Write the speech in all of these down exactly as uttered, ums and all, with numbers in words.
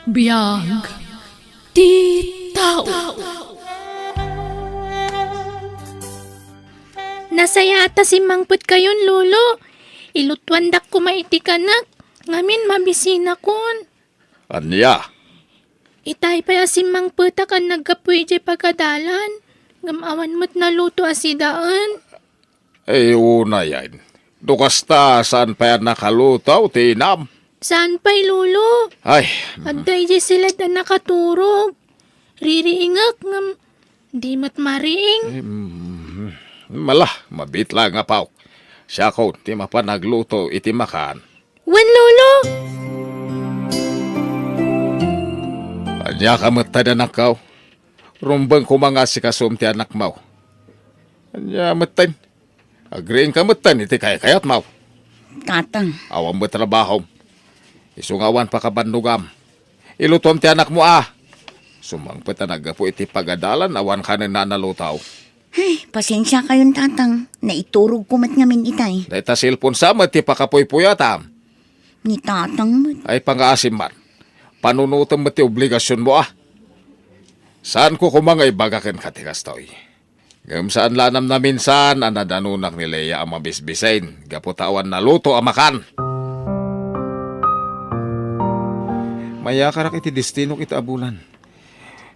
Biag ti tao. Nasayaat ta simmangpetkayon, Lolo. Ilutuandak koma iti kanek, ngamin mabisinakon. Ania? Itay pay a simmangpetak a naggapu idiay pagadalan, ngem awan met naluto a sidaen. Ay, unayen. No kasta, saan pay a nakaluto ti inam? Saan pay, Lolo? Ay. Adda idiay siled a nakaturog. Ririingek ngem di met mariing. Em, mala, mabiit laeng a paok. Siakon ti mapan agluto iti makan. Wen, Lolo! Ania ka met, anakko? Rumbeng koma nga asikasom ti anakmo. Ania metten? Agriingka metten iti kaykayatmo. Tatang. Awan met trabahom. Isu nga awan pakabannogam. Ilutuam ti anakmo a. Summangpet a naggapu iti pagadalan, awan kanen a naluto. Ay, pasensiakayon, Tatang. Naiturogko met ngamin itay. Dayta cellphone sa met ti pakapuypuyatam. Ni Tatang met. Ay, pangaasim man. Panunotem met ti obligasionmo a. Saanko koma nga ibaga kenka ti kastoy. Ngem saan la a namnaminsan a nadanonak ni Lea a mabisbisen gapu ta awan naluto a makan. Mayakarak iti destinok ita a bulan.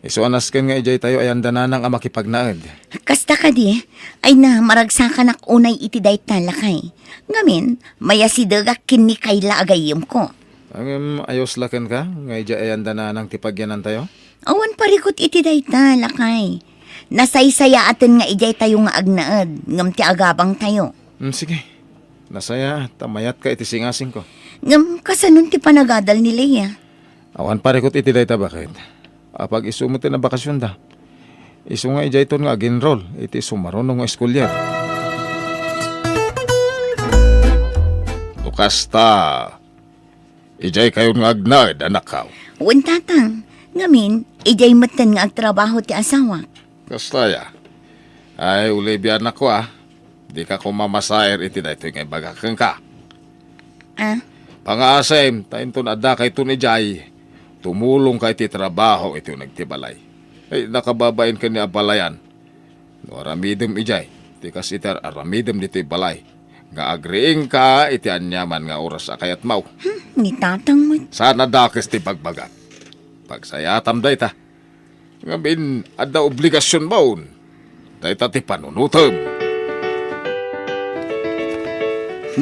Isu a nasken nga idiay tayo ayan da nanang a makipagnaed. Kasta kadi, ay na, maragsakanak unay iti dayta, lakay. Ngamin, mayasidegak ken ni Kayla a gayyemko. Ngem, ayos la kenka nga idiay ayan da nanang ti pagyanantayo? Awan parikut iti dayta, lakay. Nasaysayaaten nga idiay tayo nga agnaed, ngem ti agabang tayo. Hmm, sige. Nasaya, ta mayat ka iti singasingko. Ngem, kasanon ti panagadal ni Lea? Awan parikut iti dayta, baket. Apag isu met ti nabakasionda. Isu nga idiayton nga ag-enroll iti sumaruno nga eskulyar. No kasta, idiay kayon nga agnaed, anakko. Wen, Tatang. Ngamin, idiay metten nga agtrabaho ti asawak. Kasta ya. Ay, Olivia, anakko, a. Dika koma masair iti daytoy nga ibagak kenka. Ah? Pangaasim, ta inton addakayton idiay, tumulongka iti trabaho iti uneg ti balay. Ay, nakababain ken ni abalayan. No aramidem idiay, ti kas iti ar-aramidem ditoy balay, nga agriingka iti aniaman nga oras a kayatmo. Hmm, ni Tatang met. Saan a dakes ti bagbagak. Pagsayaatam dayta. Ngamin, adda obligasionmon. Dayta ti panunotem.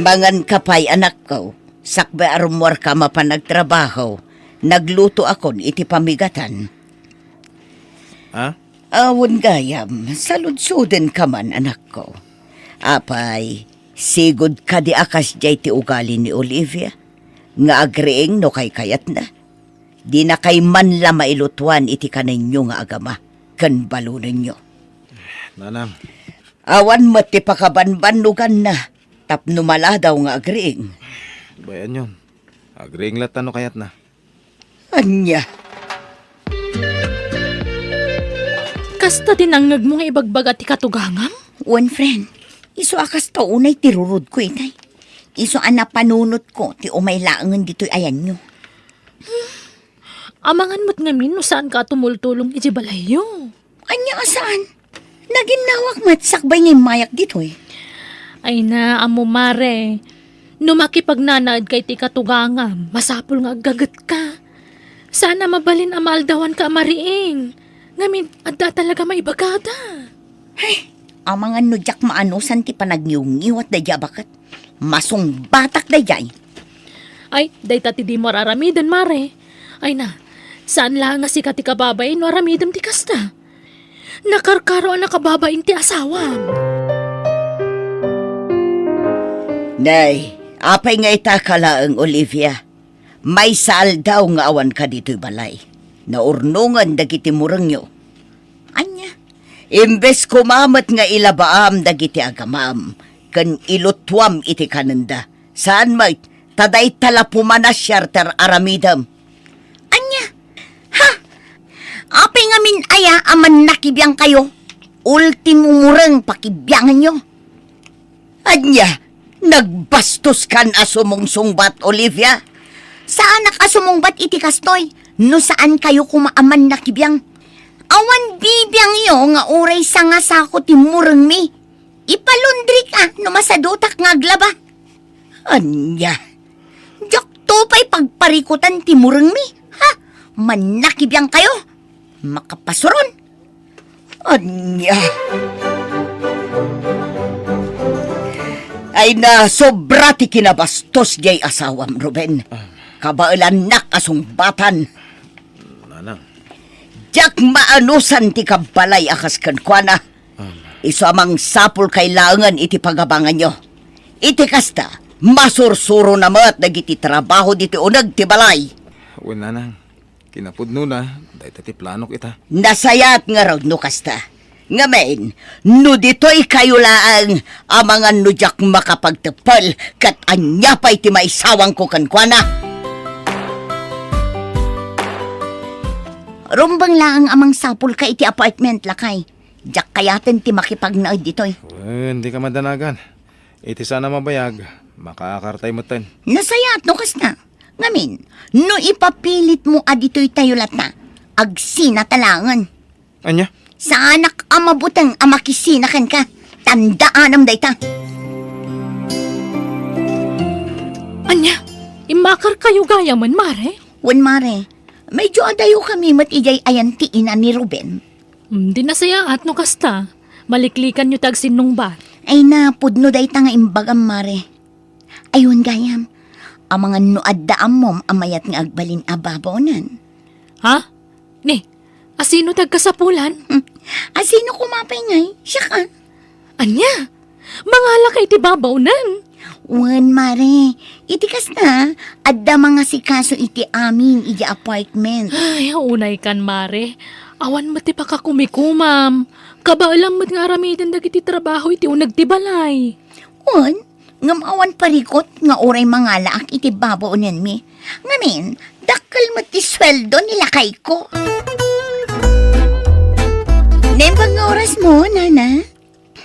Manganka pay, anakko. Sakbay a rummuarka mapan agtrabaho, naglutoakon iti pamigatan. Ha? Awan gayam, saludsodenka man, anakko. Apay, sigud kadi a kasdiay ti ugali ni Olivia, nga agriing no kaykayatna? Dinakay man la mailutuan iti kanenyo nga agama ken balonenyo. Nanang. Awan met ti pakabanbannoganna tapno maladaw nga agriing. Bay-anyon. Agriing latta no kayatna. Ania? Kasta ti nangngegmo nga ibagbaga ti katugangam? Wen, friend. Isu a kasta unay ti rurudko itay. Isu a napanunotko ti umay laengen ditoy ayanyo. Amangan met ngamin no saanka a tumultulong iti balayyo. Ania a saan? Naginnawak met sakbay nga immayak ditoy. Ay na, ammo, mare. No makipagnanaedka iti katugangam, masapul nga aggagetka. Saan a mabalin a maaldawanka a mariing. Ngamin, adda talaga maibagada. Ay, amangan no diak maanusan ti panagngiwngiwat daydi a baket. Masungbatak daydiay. Ay, dayta ti dimo ar-aramiden, mare. Ay na, saan laeng a sika ti kababain no aramidem ti kasta. Nakarkaro a nakababain ti asawam. Nay, apay nga itaka laeng, Olivia? Maysa aldaw nga awanka ditoy balay. Naurnongen dagiti murengyo. Ania? Imbes koma met nga ilabaam dagiti agamam ken ilutuam iti kanenda, saan met ta dayta la pumanasiar ti ar-aramidem. Ania? Ha? Apay ngamin aya a mannakibiangkayo? Ultimo mureng pakibiangenyo. Ania, nagbastoskan a sumungsungbat, Olivia? Saanak a sumungbat iti kastoy. No saan kayo koma a mannakibiang, awan bibiangyo nga uray sanga sako ti murengmi. Ipalundrik a no masadutak nga aglaba. Ania? Diak to pay pagparikutan ti murengmi. Ha? Mannakibiang kayo? Makapasuron. Ania? Ay na, sobra ti kinabastos jay asawam, Ruben. Ah. Kabaelannak a sungbatan. Nanang. Diak maanusan ti kabbalay a kas kenkuana. Ah. Isu a mangsapul kay laengen iti pagabanganyo. Iti kasta, masursurona met dagiti trabaho ditoy uneg ti balay. Wen, Nanang. Kinapudnona, dayta ti planok ita. Nasayaat ngarud no kasta. Ngamin, no ditoy kayo laeng, amangan no diak makapagteppel, ket ania pay ti maisawangko kenkuana? Rumbeng laeng a mangsapulka iti apartment, lakay. Diak kayaten ti makipagnaed ditoy. Wen, dika madanagan. Iti saan a mabayag, makaakartay metten. Nasayaat no kasta. Ngamin, no ipapilitmo a ditoy tayo latta, agsinata laengen. Ania? Saanak a mabuteng a makisina kenka. Tandaanam dayta. Ania? Immakarkayo gayamen, Mare? Wen, Mare. Medyo adayokami met idiay ayan ti ina ni Ruben. Hmm, di nasayaat no kasta. Maliklikanyo ti agsinnungbat. Ay na, pudno dayta nga imbagam, Mare. Ay wen gayam, amangan no adda ammom a mayat nga agbalin a babaonen. Ha? Ni, asino ti agkasapulan? Hmm. Asino koma pay ngay? Siak a. Ania? Mangalaka iti babaonen? Wen, Mare. Iti kasta, adda mangasikaso iti amin iti apartment. Ay, unay kan, Mare. Awan met ti pakakumikomam. Kabaelam met nga aramiden dagiti trabaho iti uneg ti balay. Wen, ngem awan parikut nga uray mangalaak iti babaonenmi. Ngamin, dakkel met ti sueldo ni lakayko. Naimbag nga orasmo, Nana?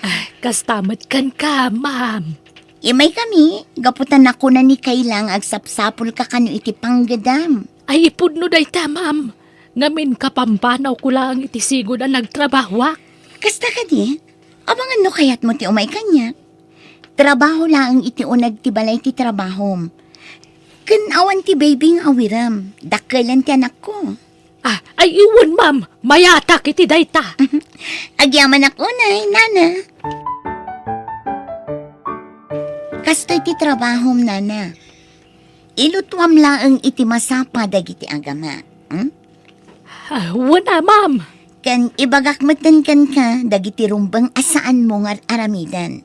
Ah, kasta met kenka, ma'am. Imaykami, gapu ta nakuna ni Kayla nga agsapsapulka kano iti panggedam. Ay, ipudno dayta, ma'am. Ngamin, kapampanawko laeng iti sigud a nagtrabahoak. Kasta kadi? Amangan no kayatmo ti umay kaniak. Trabaho laeng iti uneg ti balay ti trabahom. Ken awan ti baby nga awirem. Dakkelen ti anakko. Ah, ay, wen, ma'am. Mayatak iti dayta. Agyamanak unay, Nana. Kastoy ti trabahom, Nana. Ilutuam laeng iti masapa dagiti agama. Hmm? Ah, wen a, ma'am. Ken ibagak metten kenka dagiti rumbeng a saanmo nga ar-aramiden.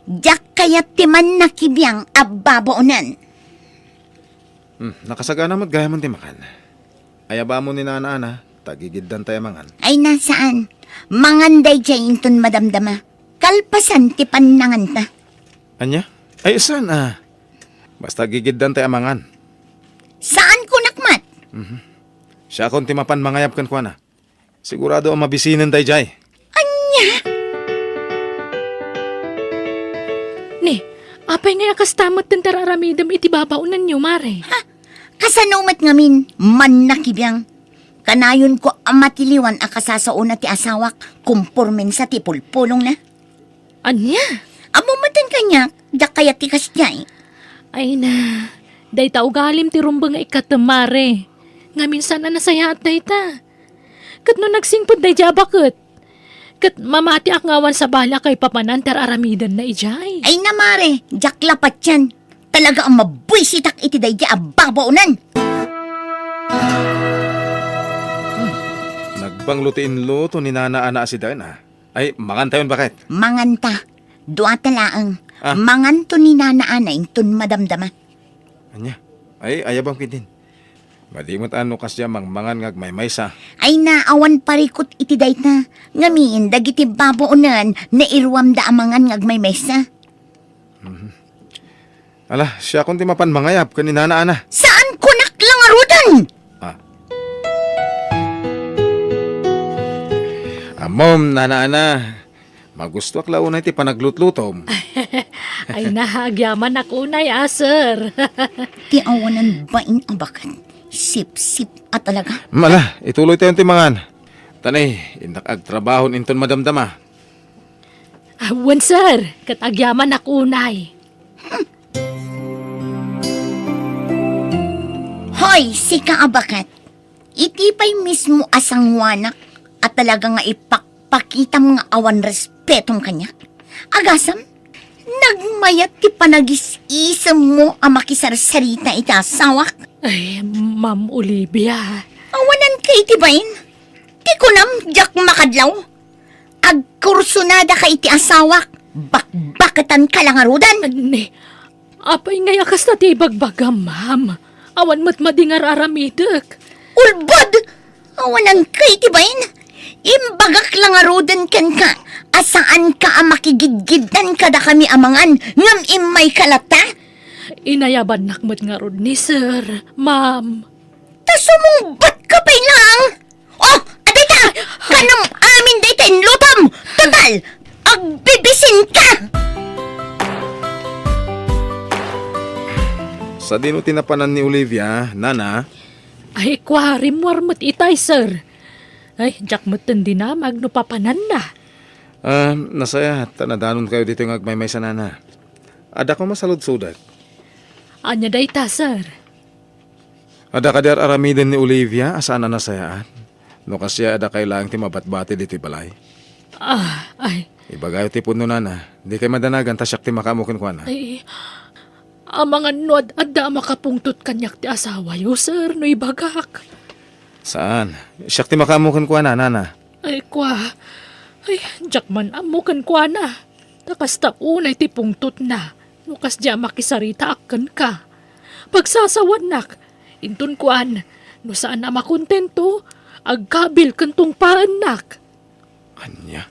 Diak kayat ti mannakibiang a babaonen. Hmm, nakasagana met gayamen ti makan. Ayabamo ni Nana Ana, ta gigiddantay a mangan. Ay na, saan? Mangan daydiay inton madamdama. Kalpasan ti pannanganta. Ania? Ay, saan a? Basta gigiddantay a mangan. Saan kunak met? Mhm. Siakon ti mapan mangayab kenkuana. Sigurado a mabisinen daydiay. Ania? Ni, apay ngay a kasta met ti ar-aramidem iti babaonenyo, Mare? Ha? Kasano met ngamin, mannakibiang? Kanayonko a matiliwan a kasasaona ti asawak, kompormensa ti pulpulongna. Ania? Ammom metten kaniak, diak kayat ti kasdiay. Ay na, dayta ugalim ti rumbeng nga ikkatem, Mare. Ngamin saan a nasayaat dayta. Ket no nagsingpet daydiay a baket, ket mamatiak nga awan sabali a kaipapanan ti ar-aramidenna idiay. Ay na, Mare, diak la patien. Talaga a mabuisitak iti daydiay a babaonen. Hmm. Nagbanglo ti inluto ni Nana Ana a sidaen, a. Ay, mangantayon, baket? Manganta. Duata laeng. Ah. Manganto ni Nana Ana inton madamdama. Ania? Ay, ayabam ketdin. Madi met a no kasdiay a mangmangan nga agmaymaysa. Ay na, awan parikut iti dayta. Ngamin, dagiti babaonen, nairuamda a mangan nga agmaymaysa. Mhm. Ala, siakon ti mapan mangayab ken ni Nana Ana. Saan kunak la ngaruden? Ah. Ammom, Nana Ana, magustoak la unay ti panaglutlutom. Ay na, agyamanak unay a, sir. Ti awanan bain a baket. Sipsip a talaga. Mala, ituloy tayo ti mangan. Tani, indak agtrabahon inton madamdama. Ah, wen, sir. Ket agyamanak unay. Hoy, sika a baket. Iti pay mismo a sangoanak a talaga nga ipakpakitam nga awan respetom kaniak. Agasem, nagmayat ti panagis-isemmo a makisarsarita iti asawak. Ay, Ma'am Olivia. Awanan ka iti bain. Ti kunam, diak makadlaw. Agkursunada ka iti asawak. Bakbaketan ka la ngaruden. Ni, apay ngay a kasta ti ibagbagam, ma'am? Awan met madi nga ar-aramidek. Ulbod! Awanan ka iti bain. Imbagak la ngaruden kenka a saanka a makigidgiddan kadakami a mangan ngem immayka latta. Inayabannak met ngarud ni sir, ma'am. Ta sumungbat ka pay laeng. Oh, adita! Kanam amin dayta inlutom! Total, agbibisin ka! Sadino ti napanan ni Olivia, nana? Ay, kua, rimmuar met itay, sir. Ay, diak metten dinamag no papananna. Ah, nasayaat ta nadanon kayo ditoy nga agmaymaysa, nana. Adda ko masaludsodak. Ania dayta, sir? Adda kadi ar-aramiden ni Olivia a saan a nasayaat? No kasdiay, adda kay laeng ti mabatbati ditoy balay. Ah, ay. Ibagayo ti pudno, nana. Dikay madanagan ta siak ti makaammo kenkuana. Ay, amangan no ad-, adda a makapungtot kaniak ti asawayo, sir, no ibagak. Saan? Siak ti makaammo kenkuana, nana. Ay, kua. Ay, diak man ammo kenkuana. Ta kasta unay ti pungtotna no kasdiay a makisaritaak kenka. Pagsasawanak, inton kuan, no saan a makontento, agkabil ken tungpaennak. Ania?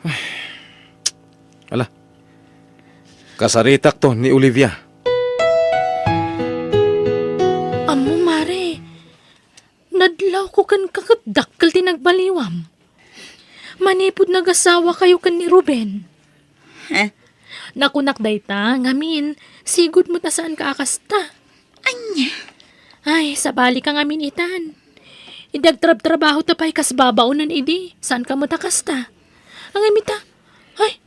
Ay. Ala, kasaritakto ni Olivia. Ammo, mare, nadlawko kenka ket dakkel ti nagbaliwam. Manipud nagasawakayo ken ni Ruben. Ha? Nakunak dayta, ngamin, sigud met a saanka a kasta. Ania? Ay, sabali ka ngamin itan. Idi agtrabtrabaho ta pay kas babaonen idi, saanka met a kasta. Ngem ita, ay,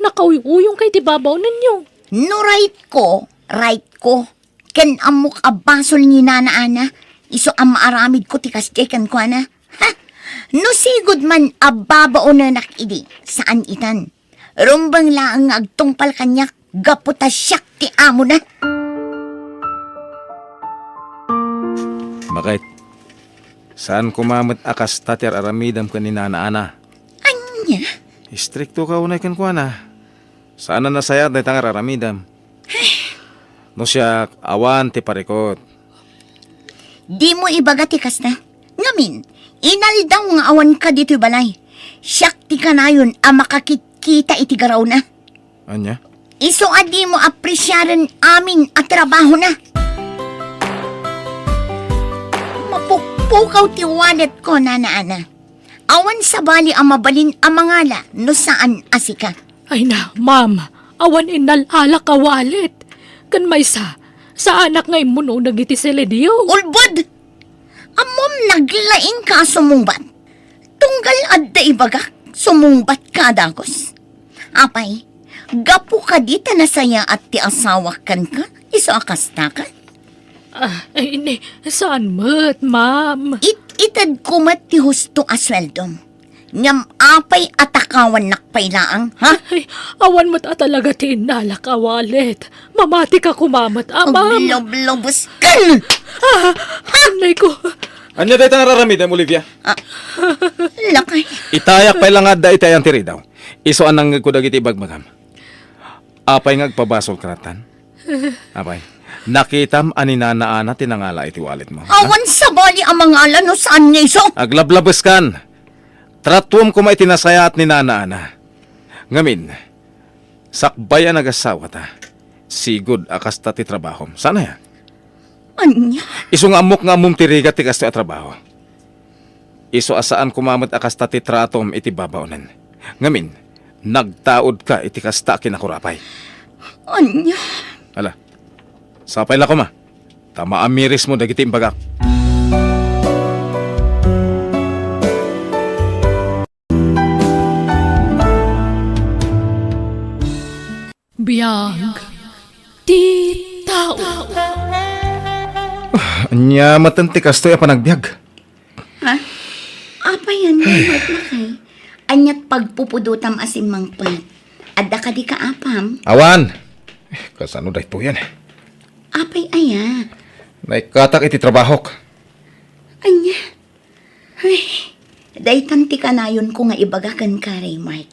nakauyuyongka iti babaonenyo. No right ko, right ko. Ken ammok a basol ni Nana Ana, isu a maaramidko ti kasdiay kenkuana. Ha? No sigud man a babaonenak idi, saan itan. Rumbeng laeng nga agtungpal kaniak gapu ta siak ti amona. Bakit? Saan koma met a kasta ti ar-aramidem ken ni Nana Ana? Ania? Istrikto ka unay kenkuana. Saan a nasayaat dayta nga ar-aramidem. No siak, awan ti parikut. Dimo ibaga ti kasta. Ngamin, inaldaw nga awanka ditoy balay. Siak ti kanayon a makakitkita iti garawna. Ania? Isu a dimo apresiaren amin a trabahona. Mapukpukaw ti waletko, Nana Ana. Awan sabali a mabalin a mangala no saan a sika. Ay na, ma'am, awan innal-alak a wallet. Ken maysa, saanak nga immunoneg iti seledio. Ulbod! Ammom naglaingka a sumungbat. Tunggal adda ibagak, sumungbatka a dagus. Apay, gapu kadi ta nasayaat ti asawak kenka, isu a kastaka? Ah, ay, ni, saan met, ma'am? It-itedko met ti husto a sueldom. Ngem apay a takawannak pay laeng, ha? Ay, awan met a talaga ti innalak a wallet. Mamatika koma met, a, ma'am. Aglablabes ken! Ah, anay ko. Ania dayta nga ar-aramidem, Olivia? Ah, lakay. Itayak pay la nga adda iti ayan ti ridaw. Isu a nangngegko dagiti ibagbagam. Apay nga agpabasolka lattan? Apay, nakitam a ni Nana Ana ti nangala iti walletmo, ha? Awan sabali a mangala no saan nga isu. Aglablabeskan. Tratuem koma iti nasayaat ni Nana Ana. Ngamin, sakbay a nagasawata, sigud a kasta ti trabahom. Saan aya? Ania? Isu nga ammok nga ammom ti rigat ti kastoy a trabaho. Isu a saan koma met a kasta ti tratom iti babaonen. Ngamin, nagtaudka iti kasta a kinakurapay. Ania? Ala, sapay la koma. ta maamirismo dagiti imbagak. Biag ti tao. Ania maten ti kastoy a panagbiag? Ha? Apay ania, Mark, lakay? Aniat pagpupudotam a simmangpet? Adda kadi kaapam? Awan. Eh, kasano daytoyen? Apay aya? Naikkatak iti trabahok. Ania? Ay, daytan ti kanayonko nga ibaga kenka, Raymart.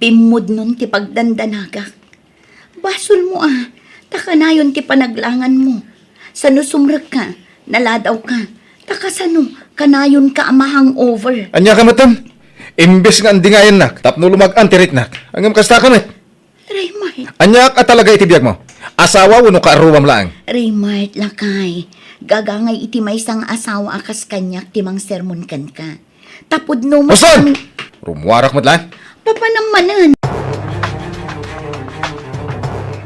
Pimmudnon ti pagdandanagak. Basolmo a, ta kanayon ti panaglanganmo. Sano sumrekka, naladawka, ta kasano, kanayonka a ma-hangover. Ania ka metten? Imbes nga andingayannak tapno lumag-an ti riknak, ngem kasta ka met. Raymart. Aniak a talaga iti biagmo? Asawa wenno kaarruam laeng? Raymart, lakay. Gagangay iti maysa nga asawa a kas kaniak ti mangsermon kenka. Ta pudno met Uson! Rumuarak met laeng. Papanam manen.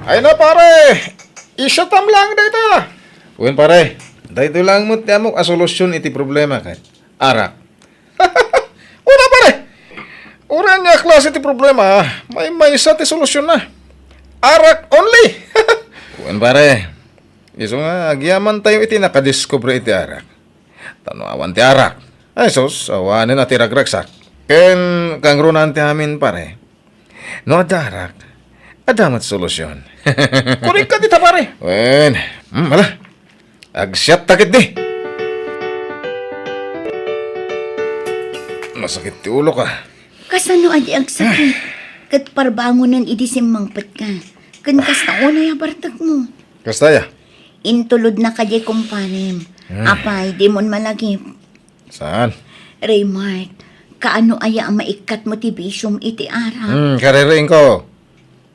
Ay na, pare! Isyutam laeng dayta! Wen, pare, daytoy laeng met ti ammok a solusyon iti problema ket arak. Una, pare! Uray ania a klase ti problema, maymaysa ti solusyonna. Arak only! Wen, pare, isu nga agyamantayo iti nakadiskubre iti arak. Ta no awan ti arak, ay sus, awanen a ti ragragsak. Ken kangrunaan ti amin, pare. No adda arak, adda met solusyon. Kunikka dita, pare. Wen, hmm, ala. Agsiatta ketdi. Nasakit ti ulok, a. Kasano a di agsakit? Ket parbangonen idi simmangpetka. Ken kasta unay a bartekmo. Kasta aya? Intulodna kadi, kumparem. Hmm. Apay, dimon malagip. Saan? Raymart, kaano aya a maikkatmo ti bisiom iti arak? Hmm, kaririingko.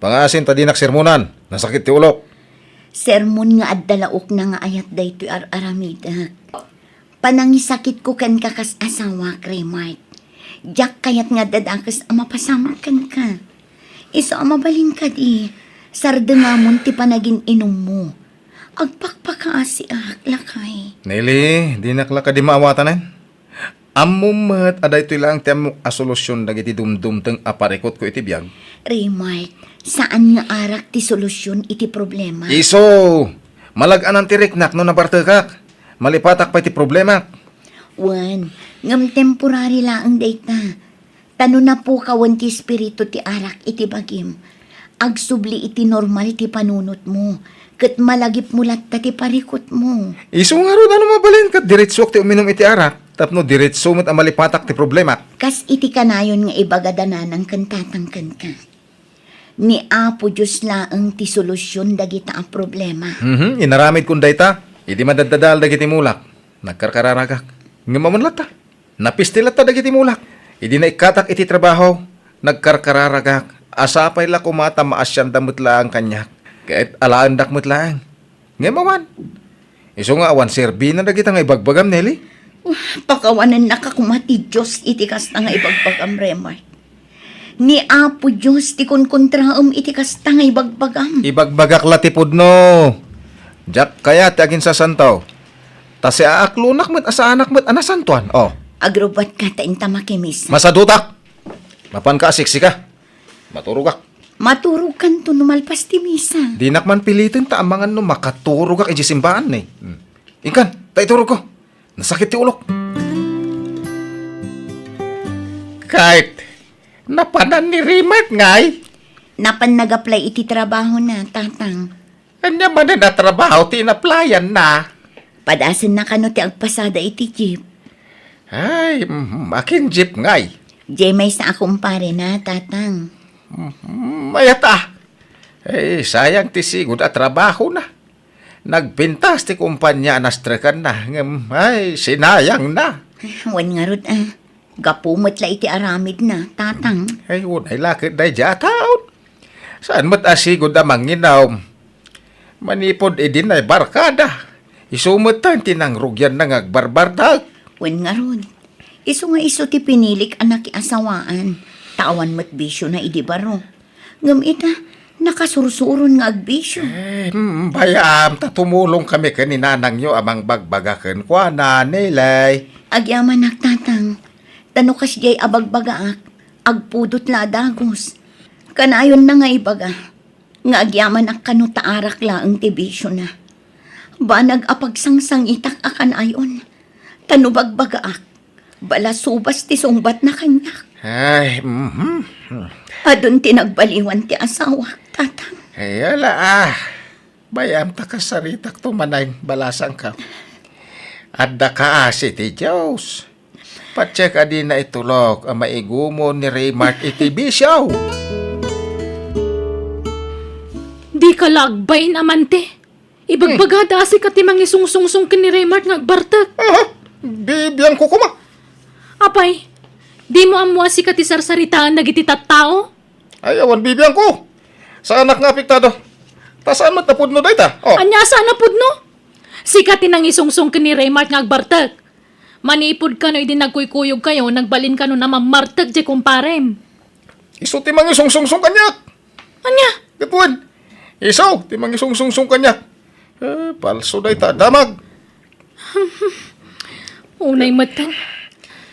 Pangaasim ta dinak sermonan. Nasakit ti ulok. Sermon nga adda la ukna nga ayat daytoy ar-aramidek. Panangisakitko kenka kas asawak, Raymart. Diak kayat nga adda dakes a mapasamak kenka. Isu a mabalin kadi, sardengamon ti panagin-inummo. Agpakpakaasiak, lakay. Nelly, dinak la kadi maawatanen. Ammom met a daytoy laeng ti ammok a solusyon dagiti dumdumteng a parikutko iti biag. Raymart, saan nga arak ti solusyon iti problema. Isu! Malag-anan ti riknak no nabartekak. Malipatak pay ti problemak. Wen, ngem temporary laeng dayta. Ta no napukawen ti espiritu ti arak iti bagim, agsubli iti normal ti panunotmo, ket malagipmo latta ti parikutmo. Isu ngarud a no mabalin ket diretsuak ti uminum iti arak, tapno diretsu met a malipatak ti problemak. Kas iti kanayon nga ibagada nanang ken tatang kenka. Ni Apo Dios laeng ti solusyon dagita a problema. Mhm, inaramidkon dayta, idi madaddadael dagiti mulak, nagkarkararagak. Ngem awan latta. Napisti latta dagiti mulak. Idi naikkatak iti trabaho, nagkarkararagak. Asa pay la koma ta maasianda met laeng kaniak. Ket alaendak met laeng. Ngem awan. Isu nga awan serbina dagita nga ibagbagam, Nelly? Pakawanennaka koma ti Dios iti kasta nga ibagbagam, Raymart. Ni Apo Dios ti kunkontraem iti kasta nga ibagbagam. Ibagbagak la ti pudno. Diak kayat ti aginsasanto. Ta siaaklonak met a saanak met a nasantoan. Oh. Agrubbatka ta inta makimisa. Masadutak. Mapanka a siksika. Maturogak. Maturogkanto no malpas ti misa. Dinak man piliten ta amangan no makaturogak idiay simbaan, eh. Hmm. Inkan, ta iturogko. Nasakit ti ulok. Kayat, napanan ni Raymart ngay? Napan nag-apply iti trabahona, tatang. Ania manen a trabaho ti in-applyan-na? Padasenna kano ti agpasada iti jeep. Ay, mm, akin jeep ngay? Jay maysa a kumparena, tatang. Mm, mayat a. Ay, sayang ti sigud a trabahona. Nagpintas ti kumpania a nastrekanna, ngem, ay, sinayangna. Wen ngarud, a. Gapu met la iti aramidna, tatang. Ay, unay la ket daydiay a taon. Saan met a sigud a manginom. Manipud idi naibarkada, isu metten ti nangrugianna nga agbarbardak. Wen ngarud, isu nga isu ti pinilik a nakiasawaan, ta awan met bisiona idi baro. Ngem ita, Nakasursuron nga agbisyo. Eh, mm, bayam, ta tumulongkami ken ni nanangyo a mangbagbaga kenkuana, Nelay. Agyamanak, Tatang. Ta no kasdiay a bagbagaak, agpudot la a dagus. Kanayonna nga ibaga nga agyamanak kano ta arak laeng ti bisiona. Banag a pagsangsangitak a kanayon. Ta no bagbagaak, balasubas ti sungbatna kaniak. Ay, mhm. Adun ti nagbaliwan ti asawak, Tatang. Ay, ala, ah. Bayam ta kasaritakto manen, balasangko. Adda kaasi ti Dios. Patse ka di naitulok a maigumon ni Raymart iti bisio. Dika la agbain, amante. Ibagbagada a sika ti mangisungsungsong ken ni Raymart nga agbartek. Aha, bibiangko koma. Apay, dimo ammo a sika ti sarsaritaan dagiti tattao? Ay, awan bibiangko. Saanak nga apektado. Ta saan met a pudno dayta? Oh. Ania a saan a pudno? Sika ti nangisungsong ken ni Raymart nga agbartek. Manipud kano idi nagkuykuyogkayo, nagbalin kano a mammartek diay kumparem. Isu ti mangisungsungsong kaniak. Ania? Ket wen, isu ti mangisungsungsong kaniak. Eh, palso dayta a damag. Unay metten.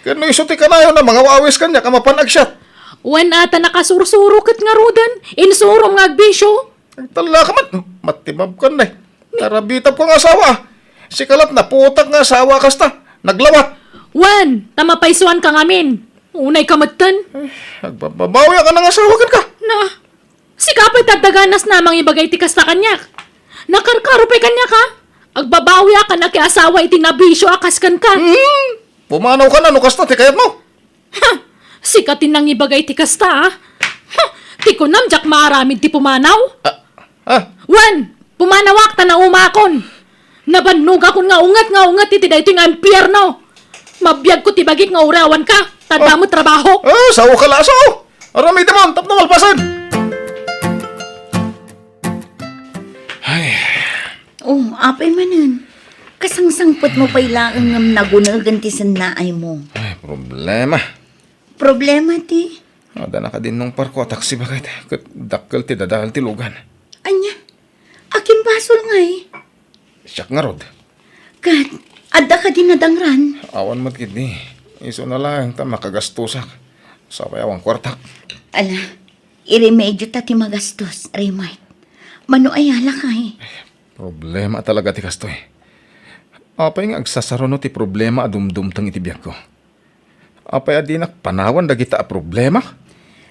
Ket no isu ti kanayon a mangawawis kaniak a mapan agsiat. Wen a ta nakasursuro ket ngaruden, insurom nga agbisio. Agtallaka met, matibabkan, eh. Tarabitabko nga asawa, ah. Sika la't naputak nga asawa a kasta, naglawat. Wen, ta mapaysuanka ngamin. Unayka metten. Eh, agbababawiak a nangasawa kenka. Na, sika pay ti adda ganas a mangibaga iti kasta kaniak. Nakarkaro pay kaniak, ha? Agbabawiak a nakiasawa iti nabisio a kas kenka. Hmm, pumanawka no kasta ti kayatmo. Ha! Sika ti nangibaga iti kasta, ha? Ha! Ti kunam, diak maaramid ti pumanaw? Ah, ah. Wen, pumanawak ta naumakon. Nabannogakon nga unget nga unget iti daytoy nga impierno. Mabiagko ti bagik nga uray awanka, ta adda met trabahok. Ah, saoka la, sao. Aramidem tapno malpasen. Ay. Oh, apay manen. Kasangsangpetmo pay laeng ngem nagunegen ti sennaaymo. Ay, problema. Problema ti? Adda nakadinnong parko a taksi baket, ket dakkel ti dadael ti lugan. Ania? Akin basol ngay? Siak ngarud. Ket, adda kadi nadangran? Awan met ketdi. Isuna laeng ta makagastosak. Sapay awan kuartak. Ala, iremedio ta ti magastos, Raymart. Mano aya lakay? Problema talaga ti kastoy. Apay nga agsasaruno ti problema a dumdumteng iti biagko? Apay a dinak panawan dagita a problema?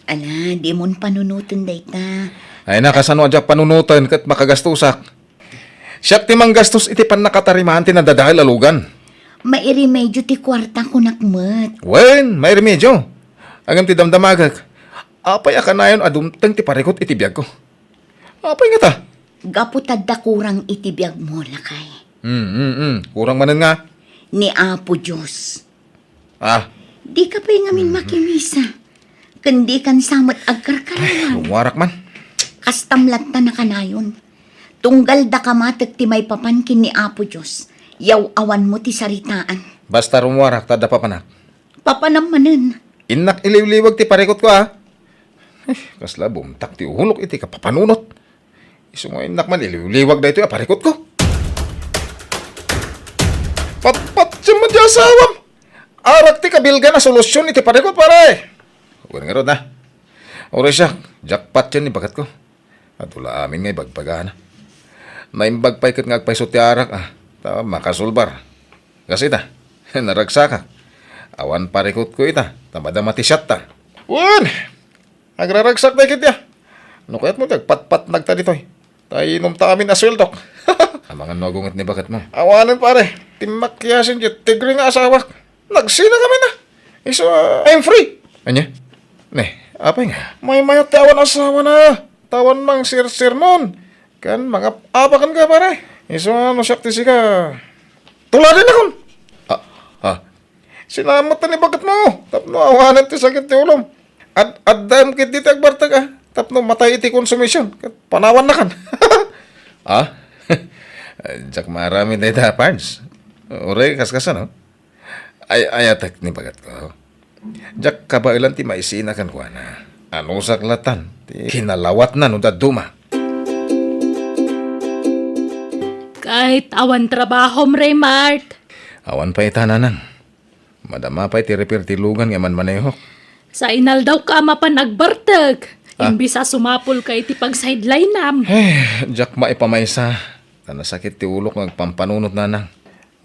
Ala, dimon panunoten dayta. Ay, nakasano a diak panunoten ket makagastosak? Siak ti manggastos iti pannakatarimaan ti nadadael a lugan. Mairemedio ti kuarta, kunak met. Wen, mairemedio. Ngem ti damdamagek, apay a kanayon a dumteng ti parikut iti biagko? Apay ngata? Gapu ta adda kurang iti biagmo, lakay. Mm, mm, mm. Kurang manen nga? Ni Apo Dios. Ah. Dika pay ngamin makimisa. Ken dikan sa met agkarkarawan. Ay, rummuarak man. Kastam latta a kanayon. Tunggal daka matek ti maipapan ken ni Apo Dios, yaw-awanmo ti saritaan. Basta rummuarak ta adda papanak. Papanam manen. Innak iliwliwag ti parikutko, ah. Eh, kasla bumtak ti ulok iti kapapanunot. Isu nga innak man iliwliwag daytoy a parikutko. Patpatiem met ti asawam. Arak ti kabilgan a solusyon iti parikut, pare. Wen ngarud, ah. Uray siak, jackpot yan ni baketko. Adu la amin nga ibagbagana. Naimbag pay ket nga agpayso ti arak, ah, ta makasulbar. Kas ita, naragsakak. Awan parikutko ita, ta madama ti siatta. Wen! Agraragsak dagiti, ah. No kayatmo ti agpatpatnagta ditoy. Ta inumta amin a sueldok. Amangan no agunget ni baketmo. Awanen, pare. Ti makiasin ti tigre nga asawak. Nagsina kami na. Isu, ah, I'm free. Ania? Ne, apay nga? Maymayat ti awan asawana. Ta awan mangsirsirnon. Ken mangap-apaken ka, pare. Isu nga no siak ti sika. Tuladen akon. Ah, ah. Sinamet ni baketmo. Tapno awanen ti sakit ti ulom. Ad-, addam ketdi ti agbartek, ah. Tapno matay iti konsumision. Ket panawannakan. Ah? Diak maaramid dayta, Pards. Uray, kaskasano? Ay, ayatek ni baketko. Diak kabaelan ti maisina kenkuana. Anusak latan ti kinalawatna no dadduma. Ket awan trabahom, Remark? Awan pay ita, Nanang. Madama pay ti repair ti lugan nga manmanehok. Sa inaldawka a mapan agbartek, Ah. imbis a sumapulka iti pagsidelinam. Eh, diak maipamaysa. Ta nasakit ti ulok nga agpampanunot, Nanang.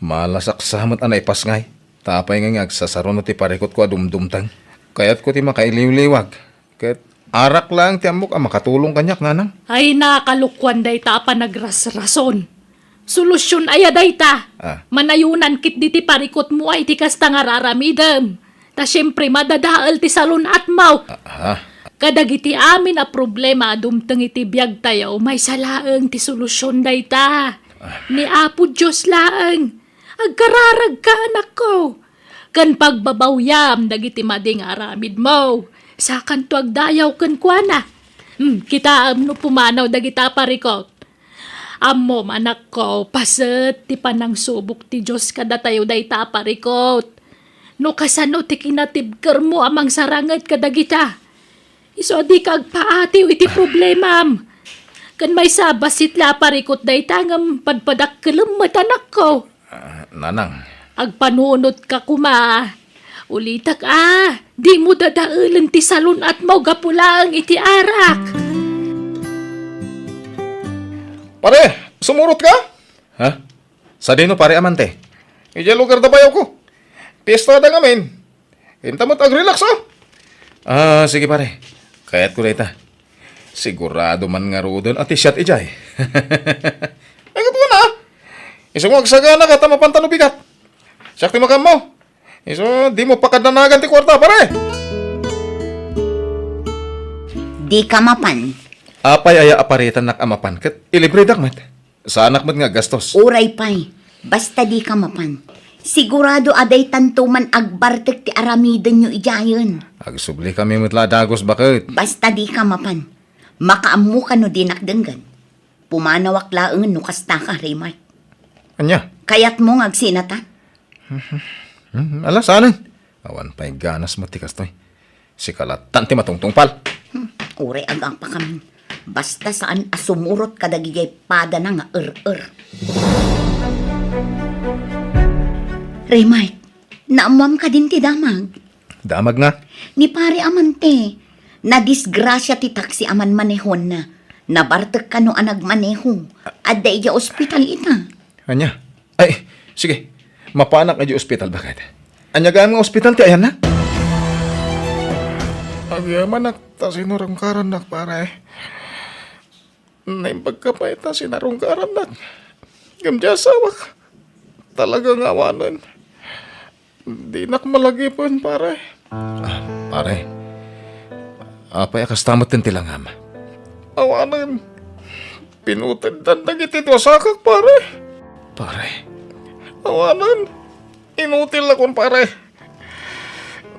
Malasak sa met a naipasngay. Ta apay nga, nga agsasaruno ti parikutko a dumdumteng. Kayatko ti makailiwliwag. Ket arak laeng ti ammok a makatulong kaniak, Nanang. Ay, nakalokuan dayta a panagrasrason. Solusion aya dayta? Ah. Manayonan ketdi ti parikutmo ay ti kasta nga raramidem. Ta siempre, madadael ti salun-atmo. Ah, ah. Kadagiti amin a problema a dumteng iti biagtayo, maysa laeng ti solusion dayta. Ah. Ni Apo Dios laeng. Agkararagka, anakko, ken pagbabawyam dagiti madi nga aramidmo. Sakanto agdayaw kenkuana. Hmm, kitaem no pumanaw dagita a parikut. Ammom, anakko, paset ti panangsubok ti Dios kadatayo dayta a parikut. No kasano ti kinatibkermo a mangsaranget kadagita, isu a dika agpaatiw iti problemam. Ken maysa a bassit la a parikut dayta ngem padpadakkelem met, anakko. Ah, Nanang. Agpanunotka koma. Ulitek a, dimo dadaelen ti salun-atmo gapu laeng iti arak. Pare, sumurotka? Ha? Sadino, pare, amante? Idiay lugar da bayawko. Piesta da ngamin. Inta met agrelax, ah. Ah, sige, pare. Kayatko dayta. Sigurado man ngaruden a ti siat idiay. Ay, ket kuna, ah. Isu nga agsagana ka ta mapanta no bigat. Siak ti makaammo. Isu, dimo pakadnanagan ti kuarta, pare. Dika mapan. Apay aya a paritannak a mapan ket ilibredak met? Saanak met nga aggastos. Uray pay, basta dika mapan. Sigurado a daytanto man agbartek ti aramidenyo idiayen. Agsublikami met la a dagus, baket. Basta dika mapan. Makaammok no dinak denggen. Pumanawak laengen no kastaka, Remark. Ania? Kayatmo nga agsinatan? Hmm, ala, saanen. Awan pay ganas met ti kastoy. Sika lattan ti matungtungpal. Hmm, uray agapakamin. Basta saan a sumurot kadagiti padana nga er-er. Remark, naammoam kadin ti damag? Damag nga? Ni pare amante, nadisgrasia ti taksi a manmanehonna. Nabartek kano a nagmaneho. Adda idiay ospital ita. Ania? Ay, sige. Mapanak idiay ospital, baket. Ania gayam nga ospital ti ayanna? Agyamanak ta sinarungkarannak, pare. Naimbag ka pay ta sinarungkarannak. Ngem diay asawak, talaga nga awanen. Dinak malagipen, pare. Ah, pare. Apay a kasta met ti langam? Awanen. Pinuteddan dagiti duasakak, pare. Pare. Awanen. Inutil la kon, pare.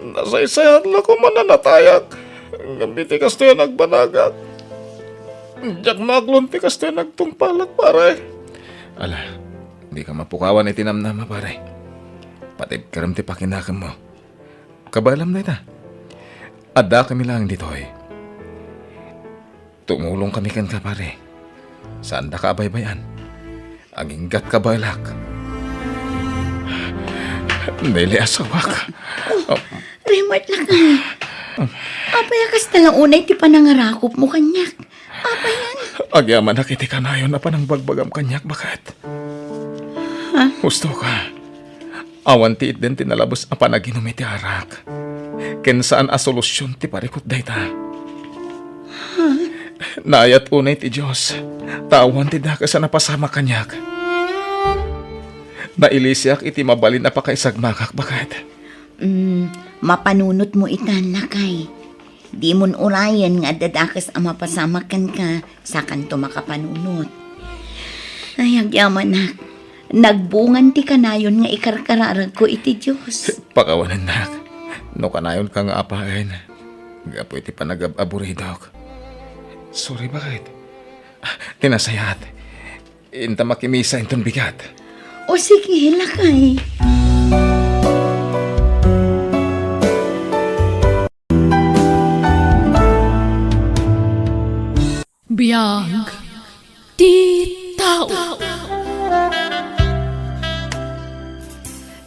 Nasaysayat la koma a natayak. Ngem iti kastoy a nagbanagak, diak maaklon ti kastoy a nagtungpalak, pare. Ala, dika mapukawan iti namnama, pare. Patibkerem ti pakinakemmo. Kabaelam dayta. Addakami laeng ditoy. Tumulongkami kenka, pare. Saandaka a baybay-an. Aginggatka baelak. Neli, asawak. Oh, Remark, lakay. Apay a kasta la unay ti panangarakupmo kaniak? Apayan? Agyamanak iti kanayon a panangbagbagam kaniak, baket. Ha? Husto ka. Awan ti itden ti nalabes a panaginum iti arak. Ken saan a solusion ti parikut dayta. Naayat unay ti Dios, ta awan ti dakes a napasamak kaniak. Nailisiak iti mabalin a pakaisagmakak, baket. Mm, mapanunotmo itan, lakay. Dimon urayen nga adda dakes a mapasamak kenka, sakanto makapanunot. Ay, agyamanak, nagbungan ti kanayon nga ikarkararagko iti Dios. Pakawanennak, no kanayonka nga apaen, gapu iti panagab-aburidok. Sorry, baket. Ah, ti nasayaat. Inta makimisa inton bigat. O sige, lakay.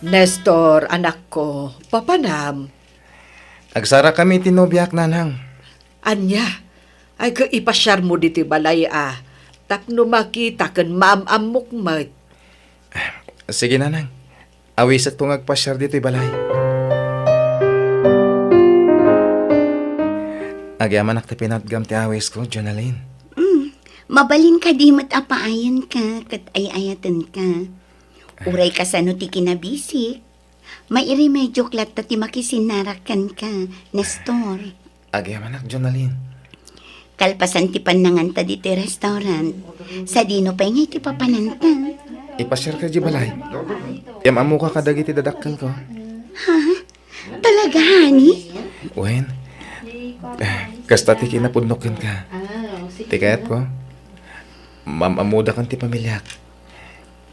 Nestor, anakko, papanam. Agsarakami iti nobiak, nanang. Ania? Ay, ket ipasiarmo ditoy balay a, tapno makita ken maam-ammok met. Sige, nanang. Awisetko nga agpasiar ditoy balay. Agyamanak ti pinatgam ti awisko, Jonalyn. Mm, mabalin kadi met a paayanka ket ay-ayatenka. Uray kasano ti kinabisik, mairemediok latta ti makisinnarak kenka, Nestor. Agyamanak, Jonalyn. Kalpasan ti pannanganta ditoy restaurant, sadino pay nga iti papananta? Ipasiarka idiay balay. Iam-ammoka kadagiti dadakkelko. Ha? Talaga, honey? Wen, eh, kasta ti kinapudnok kenka. Ti kayatko, maam-ammoda ken ti pamiliak.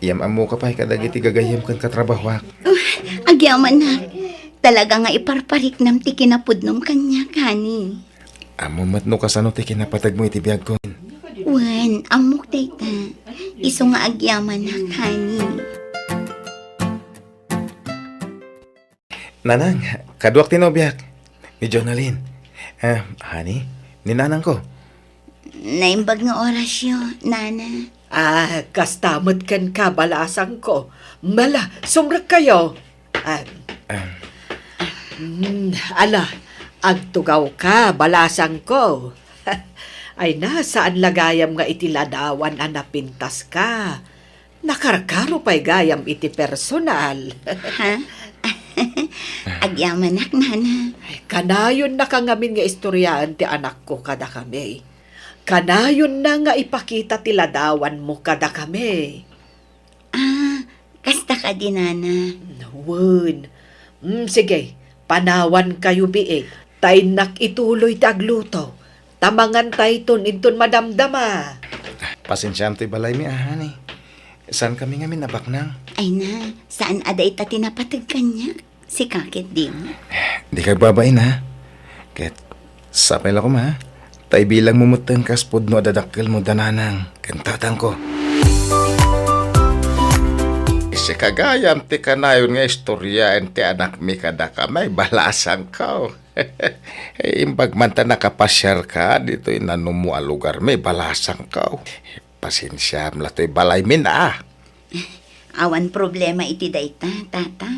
Iam-ammoka pay kadagiti gagayyem ken katrabahoak. Oh, agyamanak. Talaga nga iparpariknam ti kinapudnom kaniak, honey. Ammom met no kasano ti kinapategmo iti biagko. Wen, ammok dayta. Isu nga agyamanak, honey. Nanang, kaduak ti nobiak, ni Jonalyn. Ah, honey, ni nanangko. Naimbag nga orasyo, nana. Ah, kasta met kenka, balasangko. Mala, sumrekkayo. Ah, Ah. mm, ala, agtugawka, balasangko. Ay na, saan la gayam nga iti ladawan a napintaska. Nakarkaro pay gayam iti personal. Ha? Agyamanak, nana. Ay, kanayonnaka ngamin nga istoryaen ti anakko kadakami. Kanayonna nga ipakita ti ladawanmo kadakami. Ah, kasta kadi, nana? Wen. Mm, sige, panawankayo biit. Ta innak ituloy ti agluto. Ta mangantayton inton madamdama. Pasensiam toy balaymi, a, honey. Saankami ngamin a baknang. Ay na, saan a dayta ti napateg kaniak? Sika ket dimo. Dika agbabain, ha? Ket sapay la koma, ha? Ta ibilangmo metten kas pudno a dadakkelmo da nanang ken tatangko. Sika gayam ti kanayon nga istoryaen ti anakmi kadakami, balasangko. Imbag man ta nakapasiarka ditoy nanumo a lugarmi, balasangko. Pasensiam la toy balaymin, a. Awan problema iti dayta, tata.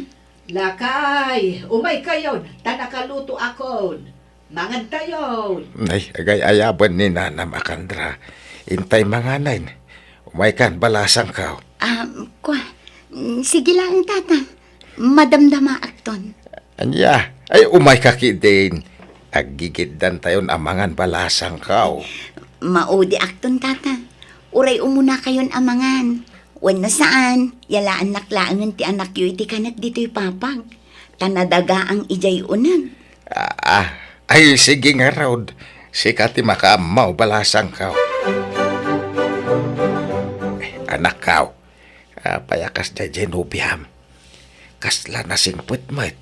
Lakay, umaykayon, ta nakalutoakon. Mangantayon. Ay, agay-ayaben ni nanam a Candra. Intay manganen. Umaykan, balasangko. Ah, kua, mm, sige laeng, tata. Madamdamaakton. Ania? Ay, umayka ketdin. Aggigiddantayon a mangan, balasangko. Maudiakton, tata. Uray umunakayon a mangan. Wenno saan, yalaannak laengen ti anakyo iti kanek ditoy papag. Ta nadagaang idiay uneg. Ah, ah. Ay, sige ngarud. Sika ti makaammo, balasangko. Anakko, apay a kasdiay diay nobiam? Kasla nasingpet met.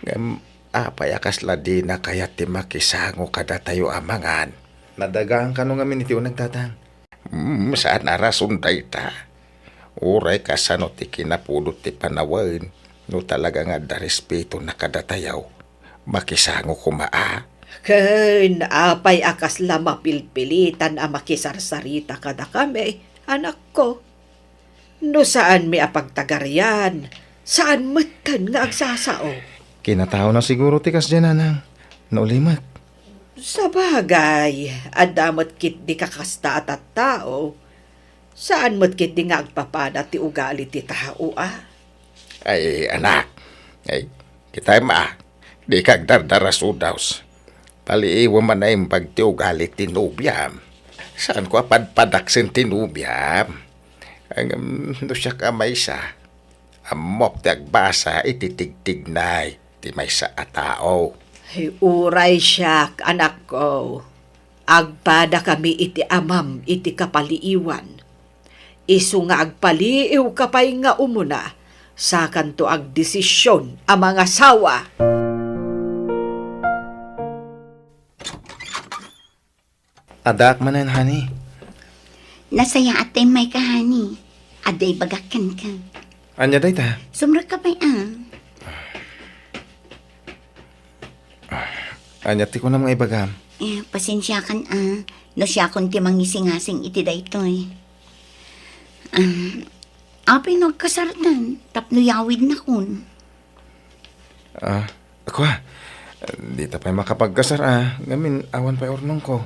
Ngem apay a kasla dina kayat ti makisango kadatayo a mangan? Nadagaang kano ngamin iti uneg, tatang? Mm, saan a rason dayta. Uray kasano ti kinapudot ti panawen, no talaga nga adda respetona kadatayo, makisango koma a. Ken apay a kasla mapilpilitan a makisarsarita kadakami, anakko? No saanmi a pagtagarian, saan metten nga agsasao. Kinataona siguro ti kasdiay, nanang, no ulimek. Sabagay, adda met ketdi kakasta a tattao. Saan met ketdi nga agpapada ti ugali ti tao, a? Ay, anak. Ay, kitay ma, dika agdardarasudaw. Taliiwem a naimbag ti ugali ti nobiam. Saanko a padpadaksen ti nobiam. Ngem no siak a maysa, ammok ti agbasa iti tigtignay ti maysa a tao. Ay, uray siak, anakko, agpadakami iti amam iti kapaliiwan. Isu nga agpaliiwka pay nga umuna, sakanto agdesision a mangasawa. Addaak manen, honey. Nasayaat ta immayka, honey. Adda ibagak kenka. Ania dayta? Sumrekka pay, a. Ania ti kunam nga ibagam? Eh, pasensiakan, a. No siakon ti mangisingasing iti daytoy. Ah, apay no agkasartan tapno yawidnakon? Ah, kua, dita pay makapagkasar, a, ngamin awan pay urnongko.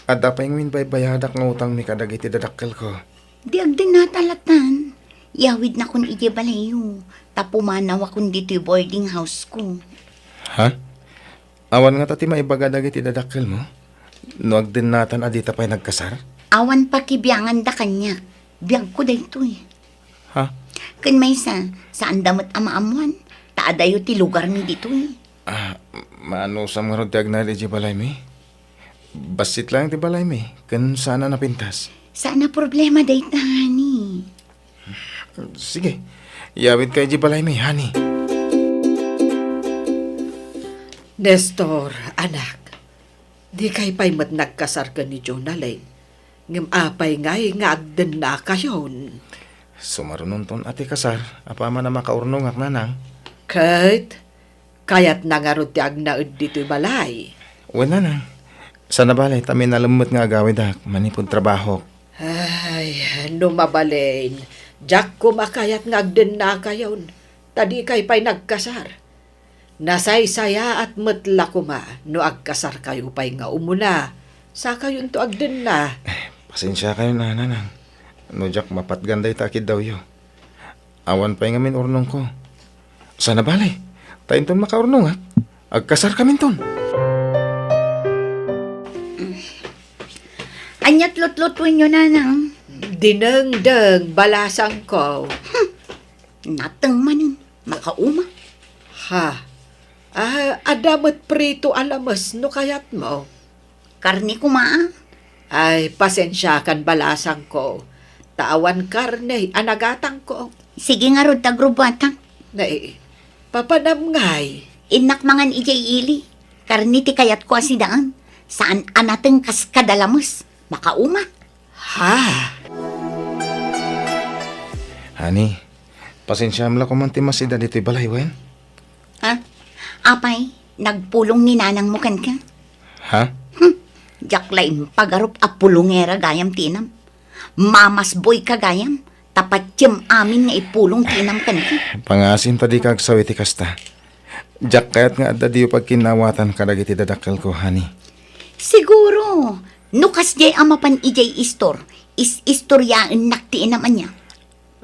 Adda pay ngamin baybayadak nga utangmi kadagiti dadakkelko. Di agdennata latan. Yawidnakon idiay balayyo, ta pumanawakon ditoy boarding house ko. Ha? Awan ngata ti maibaga dagiti dadakkelmo? No agdennatan a dita pay nagkasar? Awan pakibianganda kaniak. Biagko daytoy. Ha? Ken maysa, saanda met a maammoan, ta adayo ti lugarmi ditoy. Ah, maanusam ngarud ti agnaed idiay balaymi? Bassit laeng ti balaymi, ken saan a napintas. Saan a problema dayta, honey. Sige, yawidka idiay balaymi, honey. Nestor, anak, dikay pay met nagkasar ken ni Jonalyn. Ngem apay ngay nga agdennakayon? Sumarunonton a ti kasar, apaman a makaurnongak, nanang. Ket, kayatna ngarud ti agnaed ditoy balay? Wen, nanang. Saan a bale, ta minalem met nga agawidak manipud trabahok. Ay, no mabalin, diak koma kayat nga agdennakayon, ta dikay pay nagkasar. Nasaysayaat met la koma no agkasarkayo pay nga umuna, sakayonto agdenna. Eh, pasensiakayon, nanang, no diak mapatgan dayta a kiddawyo. Awan pay ngamin urnongko. Saan a bale, ta inton makaurnongak, agkasarkaminton. Ania ti lutlutuenyo, nanang? Dinengdeng, balasangko. Hmm, nateng manen. Makauma. Ha? Ah, adda met prito a lames no kayatmo. Karne koma, a. Ay, pasensiakan, balasangko, ta awan karne a nagatangko. Sige ngarud ta agrubbuatak. Nay, papanam ngay. Innak mangan idiay ili. Karne ti kayatko a sidaen. Saan a nateng kas kada lames. Makauma. Ha? Honey, pasensiam la koman ti masida ditoy balay, wen? Ha? Apay, nagpulong ni nanangmo kenka? Ha? Hmm, diak la impagarup a pulongera gayam ti inam. Mamasboyka gayam, ta patiem amin nga ipulong ti inam kenka. Pangasim ta dika agsaw iti kasta. Diak kayat nga adda diyo pagkinnawatan kadagiti dadakkelko, honey. Siguro, no kasdiay a mapan idiay istor, is-istoriaennak ti inam ania.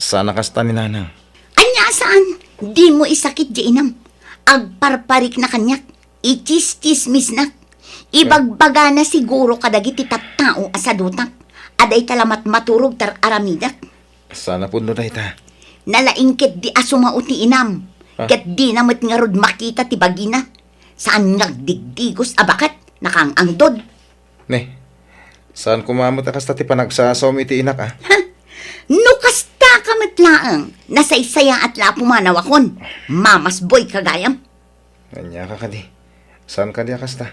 Saan a kasta ni nanang. Ania a saan? Dimo isakit diay inam. Agparparikna kaniak. Ichischismisnak. Ibagbagana siguro kadagiti tattao a sadutak a dayta la matmaturog ti ar-aramidak. Saan a pudno dayta? Nalaing ketdi a sumao ti inam, ah, ket dina met ngarud makita ti bagina. Saan nga agdigdigos a baket, nakaang-angdod. Ne, saan koma met a kasta ti panagsasawmi iti inak, a? Ha? No kasta ka met laeng, nasaysayaat la a pumanawakon. Mamasboyka gayam. Ania ka kadi? Saan kadi a kasta?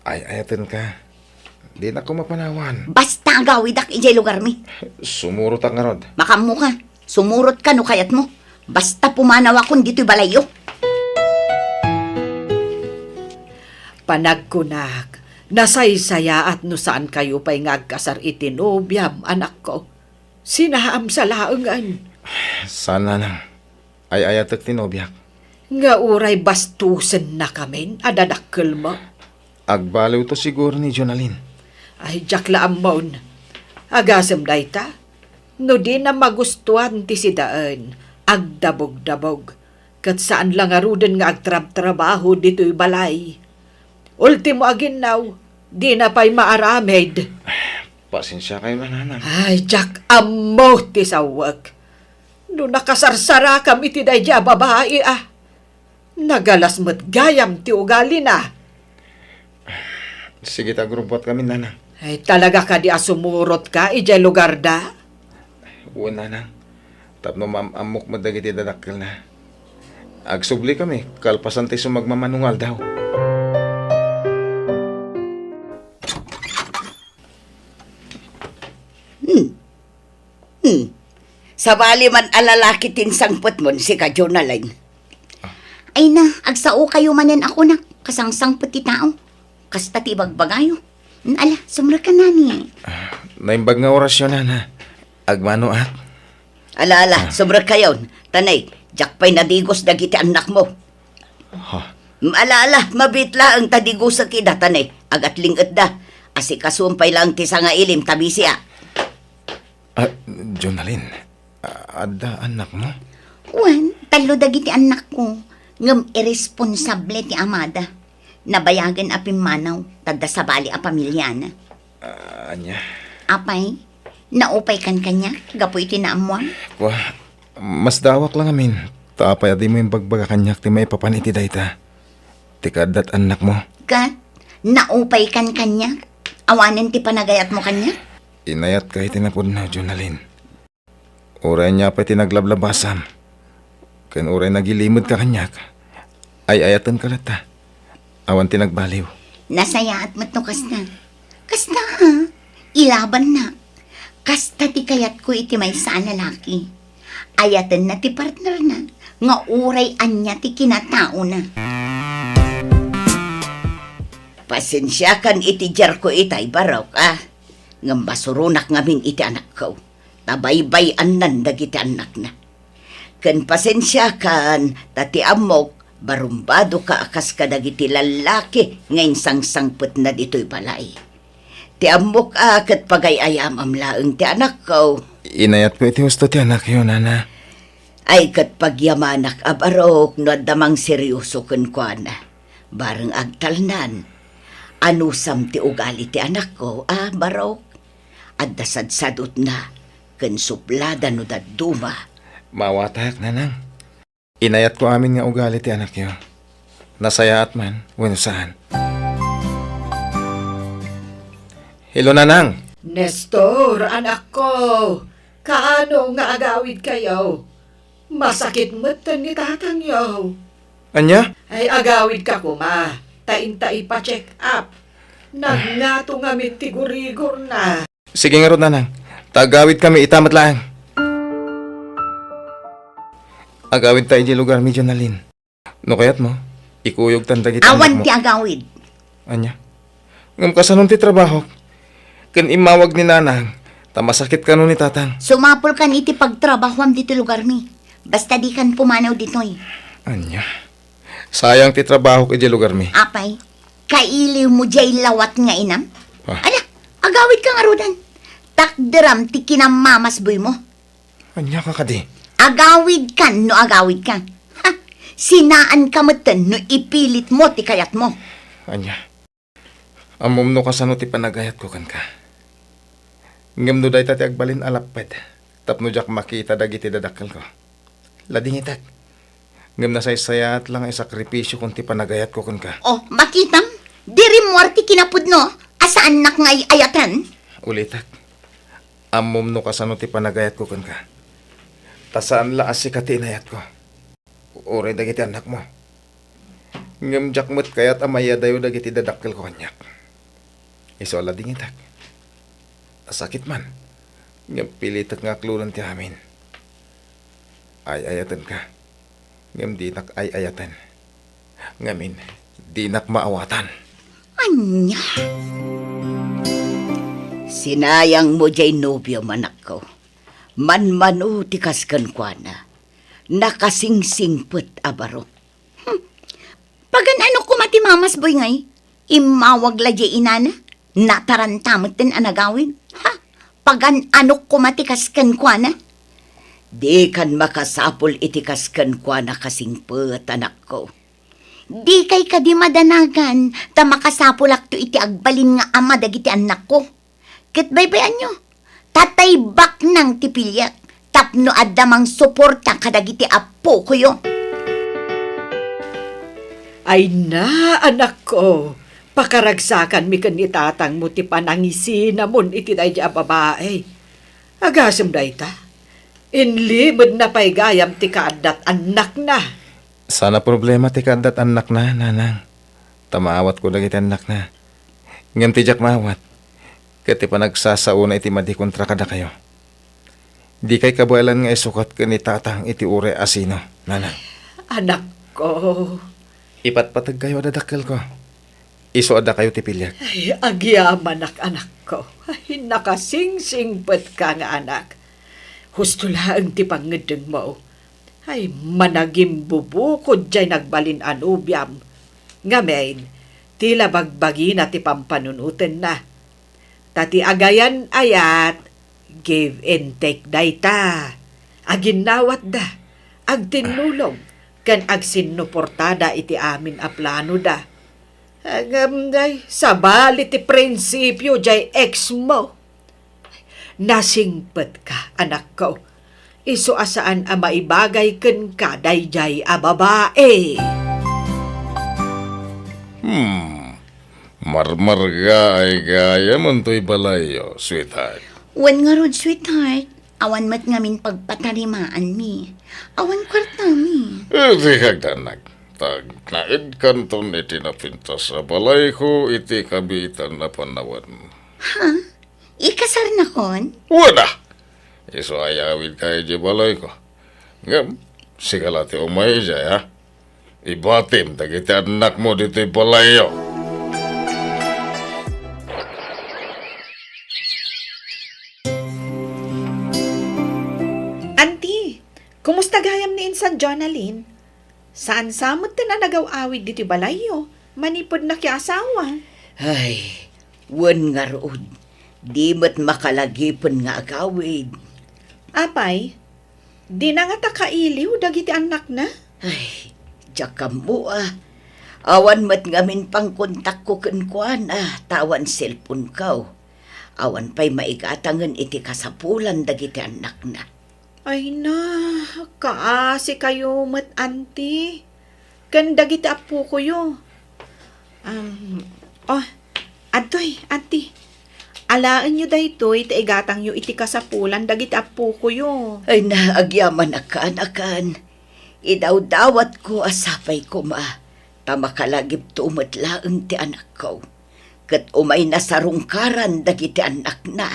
Ay-ayatenka. Dinak koma panawan. Basta agawidak idiay lugarmi. Sumurotak ngarud. Makaammoka. Sumurotka no kayatmo. Basta pumanawakon ditoy balayyo. Panagkunak, nasaysayaat no saankayo pay nga agkasar iti nobiam, anakko. Sinaamsa laengen. Saan, nanang. Ay-ayatek ti nobiak. Nga uray bastosennakamin a dadakkelmo? Agbaliwto siguro ni Jonalyn. Ay, diak la ammon. Agasem dayta? No dina magustuan ti sidaen, agdabogdabog. Ket saan la ngaruden nga agtrabtrabaho ditoy balay. Ultimo a ginnaw, dina pay maaramid. Pasensiakayon, nanang. Ay, diak ammo ti sawek. No nakasarsarakam iti daydiay a babai, a, nagalas met gayam ti ugalina. Sige ta agrubbuatkami, nanang. Ay, talaga kadi a sumurotka idiay lugarda? Wen, nanang. Tapno maam-ammok met dagiti dadakkelna. Agsublikami kalpasan ti sumagmamano nga aldaw. Hmm. Hmm. Sabali man a lalaki ti insangpetmon, sika, Jonalyn. Ay na, agsao kayo manen a kuna, kasangsangpet ti tao. Kasta ti ibagbagayo. Ala, sumrek ka na ni. Ah, naimbag nga orasyo, nana. Agmanoak. Ala, ala, Ah. sumrek kayon. Tanay, diak pay nadigos dagiti annakmo. Ha? Mm, ala, ala, mabiit laeng ta digosek ida, tanay. Agatling-etda. Asikasuem pay laeng ti sangailim ta bisiak. Ah, Jonalyn, a-, adda annakmo? Wen, tallo dagiti annakko, ngem irresponsable ti amada. Nabayagen a pimmanaw, ta adda sabali a pamiliana. Ah, ania? Apay, naupay kan kaniak, gapu iti naammuam? Kua, masdaawak la ngamin, ta apay a dimo imbagbaga kaniak ti maipapan iti dayta? Ti kaaddat annakmo? Ket, naupay kan kaniak, awanen ti panagayatmo kaniak? Inayatka iti napudno, Jonalyn. Uray ania pay ti naglablabasam, ken uray nagilimedka kaniak, ay-ayatenka latta. Awan ti nagbaliw. Nasayaat met no kasta. Kasta, a, ilabanna. Kasta ti kayatko iti maysa a lalaki. Ayatenna ti partnerna nga uray ania ti kinataona. Pasensiakan iti diarko itay, Barok, a. Ngem masuronak ngamin iti anakko, ta baybay-annan dagiti annakna. Ken pasensiakan, ta ti ammok, barumbadoka a kas kadagiti lallaki nga insangsangpetna ditoy balay. Ti ammok a ket pagay-ayamam laeng ti anakko. Inayatko iti husto ti anakyo, nana. Ay, ket pagyamanak a Barok no adda mangserioso kenkuana. Bareng agtalnan. Anusam ti ugali ti anakko, a, Barok? Adda sadsadutna ken sublada no dadduma. Maawatak, nanang. Inayatko amin nga ugali ti anakyo. Nasayaat man wenno saan. Hello, nanang. Nestor, anakko. Kaano nga agawidkayo? Masakit metten ni tatangyo. Ania? Ay, agawidka koma, ta inta ipa-check up. Nagngato ngamin ti gurigorna. Sige ngarud, nanang. Ta agawidkami ita met laeng. Agawidta idiay lugarmi, Jonalyn. No kayatmo, ikuyogtan dagiti annakmo. Awan ti agawid. Ania? Ngem kasanon ti trabahok? Ken immawag ni nanang, ta masakit kano ni tatang. Sumapulkan iti pagtrabahoam ditoy lugarmi. Basta dikan pumanaw ditoy. Ania? Sayang ti trabahok idiay lugarmi. Apay, kailiwmo diay lawat nga inam? Ah. Ala, agawidka ngaruden. Takderam ti kinamamasboymo. Ania ka kadi? Agawidkan no agawidka. Ha? Sinaanka metten no ipilitmo ti kayatmo. Ania? Ammom no kasano ti panagayatko kenka. Ngem no dayta ti agbalin a lapped tapno diak makita dagiti dadakkelko, ladingitek. Ngem nasaysayaat la nga isakripisiokon ti panagayatko kenka. Oh, makitam? Di rimmuar ti kinapudno a saannak nga ay-ayaten? Ulitek, ammom no kasano ti panagayatko kenka. Ta saan la a sika ti inayatko. Uray dagiti annakmo. Ngem diak met kayat a mayadayo dagiti dadakkelko kaniak. Isu a ladingitek. Nasakit man. Ngem pilitek nga aklonen ti amin. Ay-ayatenka. Ngem dinak ay-ayaten. Ngamin, dinak maawatan. Ania? Sinayangmo diay nobiom, anakko. Manmano ti kas kenkuana. Nakasingsingpet a baro. Hmm. Pagan-anok koma ti mamasboy ngay? Immawag la diay inana? Nataranta metten a nagawid? Ha? Pagan-anok koma ti kas kenkuana? Dikan makasapul iti kas kenkuana, kasingpet, anakko. Dikay kadi madanagan ta makasapulakto iti agbalin nga ama dagiti annakko. Ket baybayanyo, tatay baknang ti piliek tapno adda mangsuporta kadagiti appokoyo. Ay na, anakko, pakaragsakanmi ken ni tatangmo ti panangisinamon iti daydi a babai. Agasem dayta, inlimedna pay gayam ti kaaddat annakna. Saan a problema ti kaaddat annakna, nanang. Ta maawatko dagiti annakna. Ngem ti diak maawat, ket ti panagsasaona iti madi kontra kadakayo. Dikay kabaelan nga isukat ken ni Tatang iti uray a sino, Nanang. Anakko. Ipatpateg kayo a dadakkelko. Isu a dakayo ti piliek. Ay, agyamanak, anakko. Ay, nakasingsingpetka nga anak. Husto laeng ti pangngeddengmo. Ay, managimbubukod jay nagbalin a nobiam. Ngamin, ti la bagbagina ti pampanunotenna. Ta ti agayan-ayat, give and take dayta. Aginnawatda, agtinnulog, ken agsinnuportada iti amin a planoda. Ngem, ay, sabali ti prinsipio jay ex mo. Nasingpetka, anakko. Isu a saan a maibagay kenka dayjay a babai. Hmm. Marmargaay gayam toy balayyo, sweetheart. Wen ngarud, sweetheart. Awan met ngamin pagpatarimaanmi. Awan kuartami. Iti kagdanag, tagnaedkanton iti napintas a balayko iti kabiitan a panawen. Ha? Ikasarnakon? Wen a! Isu a yawidka idiay balayko. Ngem, sika la ti umay idiay, ha? Ibatim dagiti annakmo ditoy balayyo. Anti, kumusta gayam ni insan Jonalyn? Saan sa met ti nagaw-awid ditoy balayyo manipud nakiasawa? Ay, wen ngarud, di met makalagipen nga agawid. Apay, dina ngata kailiw dagiti annakna? Ay, diak ammo a. Awan met ngamin pangkontakko kenkuana, ta awan cellphone-ko. Awan pay maigatangen iti kasapulan dagiti annakna. Ay na, kaasi kayo met, anti. Ken dagiti appokoyo. Um, oh, adtoy, anti. Alaenyo daytoy ta igatangyo iti kasapulan dagiti appokoyo. Ay na, agyamanak, kaanakan. Idawdawatko a sapay koma, ta makalagipto met laeng ti anakko. Ket umayna sarungkaran dagiti annakna.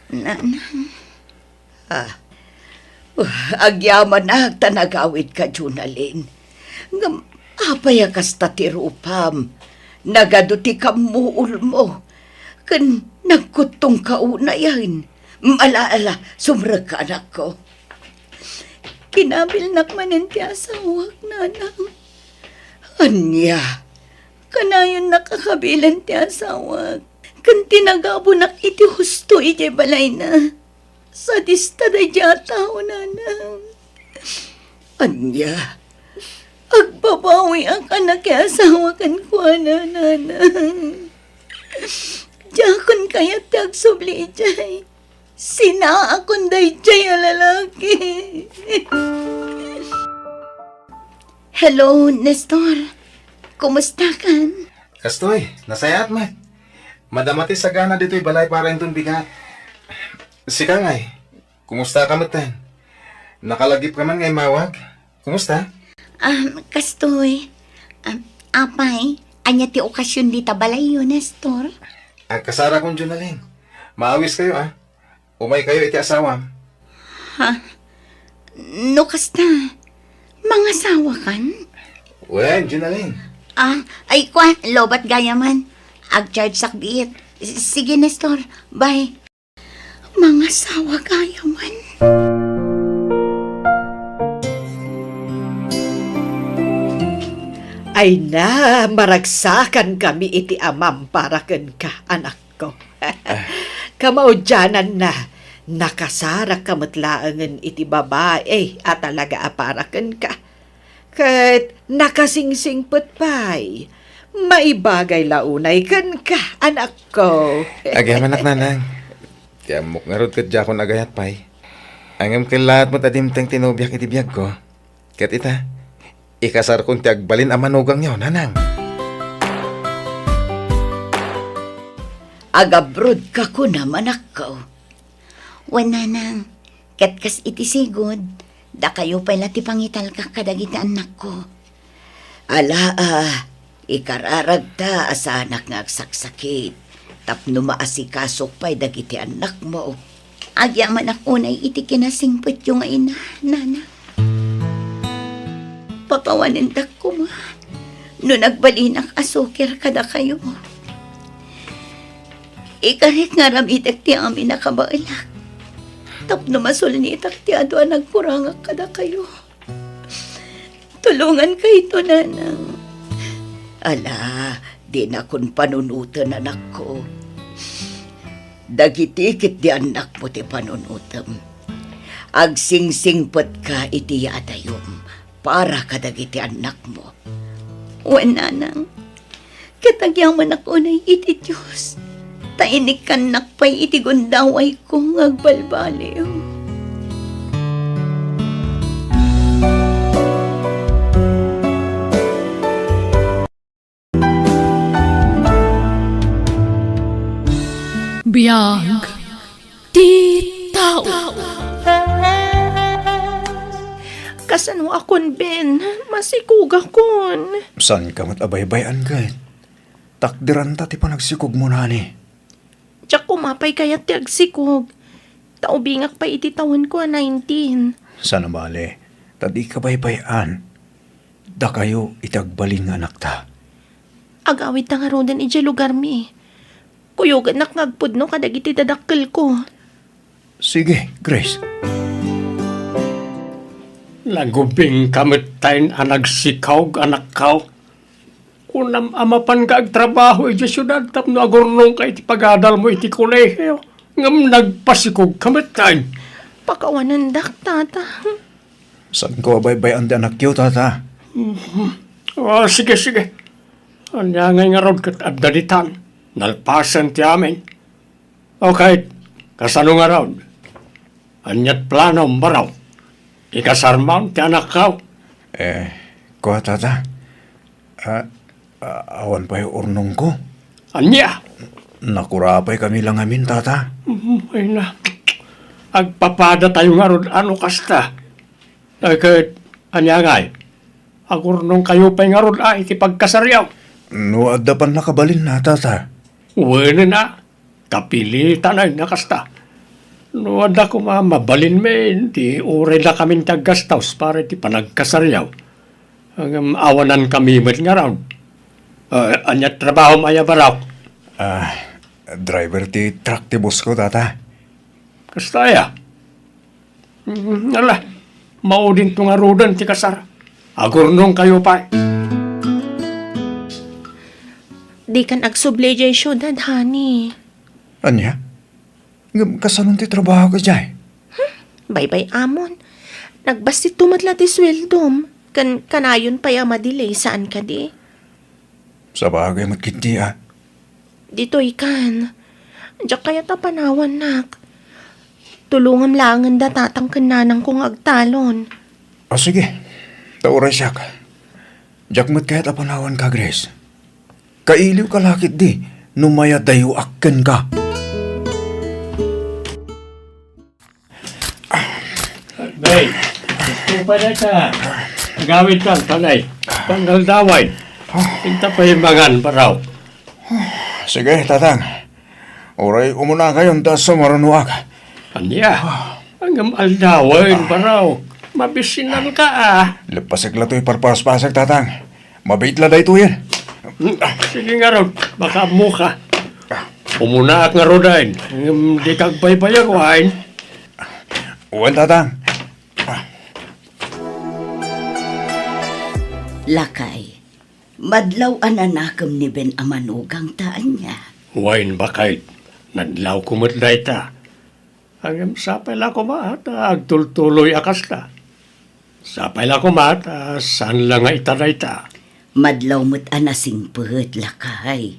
Nanang. Ah. Uh, agyamanak ta nagawidka, Jonalyn. Ngem apay a kasta ti rupam? Nagadu ti kammuolmo. Ken nagkuttongka unayen. Ala, ala, sumrekka, anakko. Kinabilnak manen ti asawak, nanang. Ania? Kanayon nakakabilen ti asawak. Ken ti nagabunak iti husto idiay balayna. Sadista daydiay a tao, nanang. Ania? Agbabawiak a nakiasawa kenkuana, nanang. Diakon kayat ti agsubli idiay. Sinaakon daydiay a lalaki. Hello, Nestor. Kumustakan? Kastoy, nasayaat met. Madama ti sagana ditoy balay para inton bigat. Sika ngay, kumusta ka metten? Nakalagip ka man nga immawag? Kumusta? Ah, kastoy. Ah, apay, ania ti okasion dita balayyo, Nestor? Agkasarakon, Jonalyn. Maawis kayo, ah. Umay kayo iti asawam. Ha? No kasta, mangasawakan? Wen, Jonalyn. Ah, ay kwa, lobat gayaman. Agcharge sakbit. S-, sige, Nestor. Bye. Mangasawa gayaman. Ay na, maragsakan kami iti amam para kenka, anak ko. Kamaudiananna, nakasarak ka met laengen iti babai a talaga a para kenka. Ket nakasingsingpet pay, maibagay la unay kenka, anakko. Agyamanak, nanang. Ti ammok ngarud ket diakon agayat pay. Ngem kellaat met a dimteng ti nobiak iti biagko. Ket ita, ikasarkon ti agbalin a manugangyo, nanang. Agabrodka kunam, anakko. Wen, nanang, ket kas iti sigud, dakayo pay la ti pangitalkak kadagiti annakko. Ala a, ikararagta a saanak nga agsaksakit. tapno maasikasok pay dagiti annakmo. Agyamanak unay iti kinasingpetyo nga ina, nana. Pakawanendak koma no nagbalinak a sukir kadakayo. Ikarik nga aramidak ti amin a kabaelak tapno masulnitak ti adu a nagkurangak kadakayo. Tulongankayto, nanang. Ala, dinakon panunoten, anakko. Dagiti ketdi annakmo ti panunotem. Agsingsingpetka iti yaadayom para kadagiti annakmo. Wen, nanang, ket agyamanak unay iti Dios, ta inikkannak pay iti gundawayko nga agbalbaliw. Biag ti tao. Kasano akon, Ben? Masikogakon. Saanka met a baybay-an ket? Takderanta ti panagsikogmo, nani. Diak koma pay kayat ti agsikog. Ta ubingak pay iti tawenko a nineteen. Saan a bale, ta dika baybay-an. Dakayo iti agbalin nga anakta. Agawidta ngaruden idiay lugarmi. Kuyogennak nga agpudno kadagiti dadakkelko. Sige, Grace. Nagubingka metten a nagsikog, anakko. Kunam a mapanga agtrabaho idiay siudad tapno agurnongka iti pagadalmo iti kolehio, ngem nagpasikogka metten. Pakawanendak, tata. Saanko a baybay-an ti anakyo, tata? Mhm. Ah, sige, sige. Ania ngay ngarud ket adda ditan? Nalpasen ti amin. Okay, kasano ngarud? Ania't planom, barok? Ikasarmon ti anakko? Eh, kua, tata. Ah, ah, awan pay urnongko. Ania? Nakura pay kami la ngamin, tata. Mm, ay na. Agpapadatayo ngarud a no kasta. Ay ket, ania ngay? Agurnongkayo pay ngarud a iti pagkasaryo? No adda pannakabalinna, tata. Wen a, kapilitan a kasta. No adda koma mabalinmi, di uray dakamin ti aggastos para iti panagkasaryo. Ngem awanankami met ngarud. Ah, ania trabahom aya, barok? Ah, driver ti truck ti boss ko, tata. Kasta aya? Mm, ala, maudinto ngaruden ti kasar. Agurnongkayo pay. Dikan agsubli idiay siudad, honey. Ania? Ngem kasanon ti trabaho idiay? Hmm, baybay-amon. Nagbastitto met la ti sueldom. Ken kanayon pay a madelay, saan kadi? Sabagay met ketdi a. Ditoy kan. Diak kayat a panawannak. Tulongam laengen da tatang ken nanangko nga agtalon. Ah, sige. Ta uray siak. Diak met kayat a panawanka, Grace. Kailiwka la ketdi no mayadayoak kenka. Bay, gusto pa na ka. Agawidka, tanay. Pangaldawan. Inta pay mangan, barok. Sige, tatang. Uray umunakayon ta sumarunoak. Ania? Ngem aldawen, barok. Mabisinanka, a. Leppasek la toy parpaspasek, tatang. Mabiit la daytoyen. Hmm, sige ngarud, baka ammoka. Umunaak ngaruden, ngem dika agbaybayag, wen? Wen, tatang. Lakay, madlaw a nanakem ni Ben a manugangta, ania? Wen, baket, nadlawko met dayta. Ngem sapay la koma ta agtultuloy a kasta. Sapay la koma ta saan la nga ita dayta. Madlaw met a nasingpet, lakay.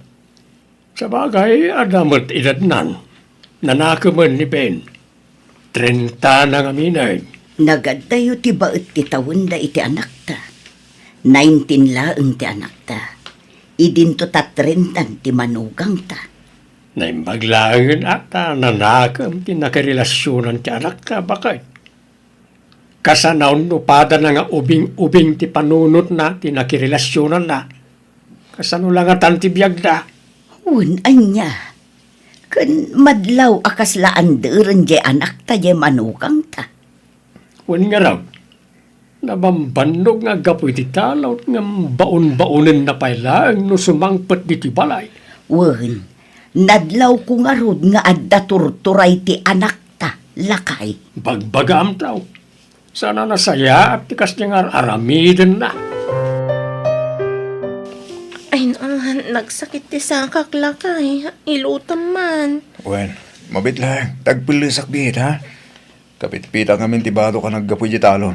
Sabagay, adda met edadnan. Nanakemen ni Ben. Trenta na ngamin. Nagaddayo ti baet ti tawenda iti anakta. Nineteen laeng ti anakta. Idinto ta trentan ti manugangta. Naimbag laengen a ta nanakem ti nakirelasionan ti anakta, baket. Kasano no padana nga ubing-ubing ti panunotna ti nakirelasionanna? Kasano la ngatan ti biagda? Wen, ania? Ken madlaw a kasla anderen diay anakta diay manukangta. Wen ngarud, nabambannog nga aggapu iti talon ngem baon-baonenna pay laeng no sumangpet ditoy balay. Wen, nadlawko ngarud nga adda turturay ti anakta, lakay. Bagbagaam, tao. Saan a nasayaat ti kasdiay nga ar-aramidenna. Ay, na, nagsakit ti sakak, lakay. Ilutem man. Wen, mabiit laeng. Tagpellesak biit, ha? Kapitpitak ngamin ti badok a naggapu iti talon.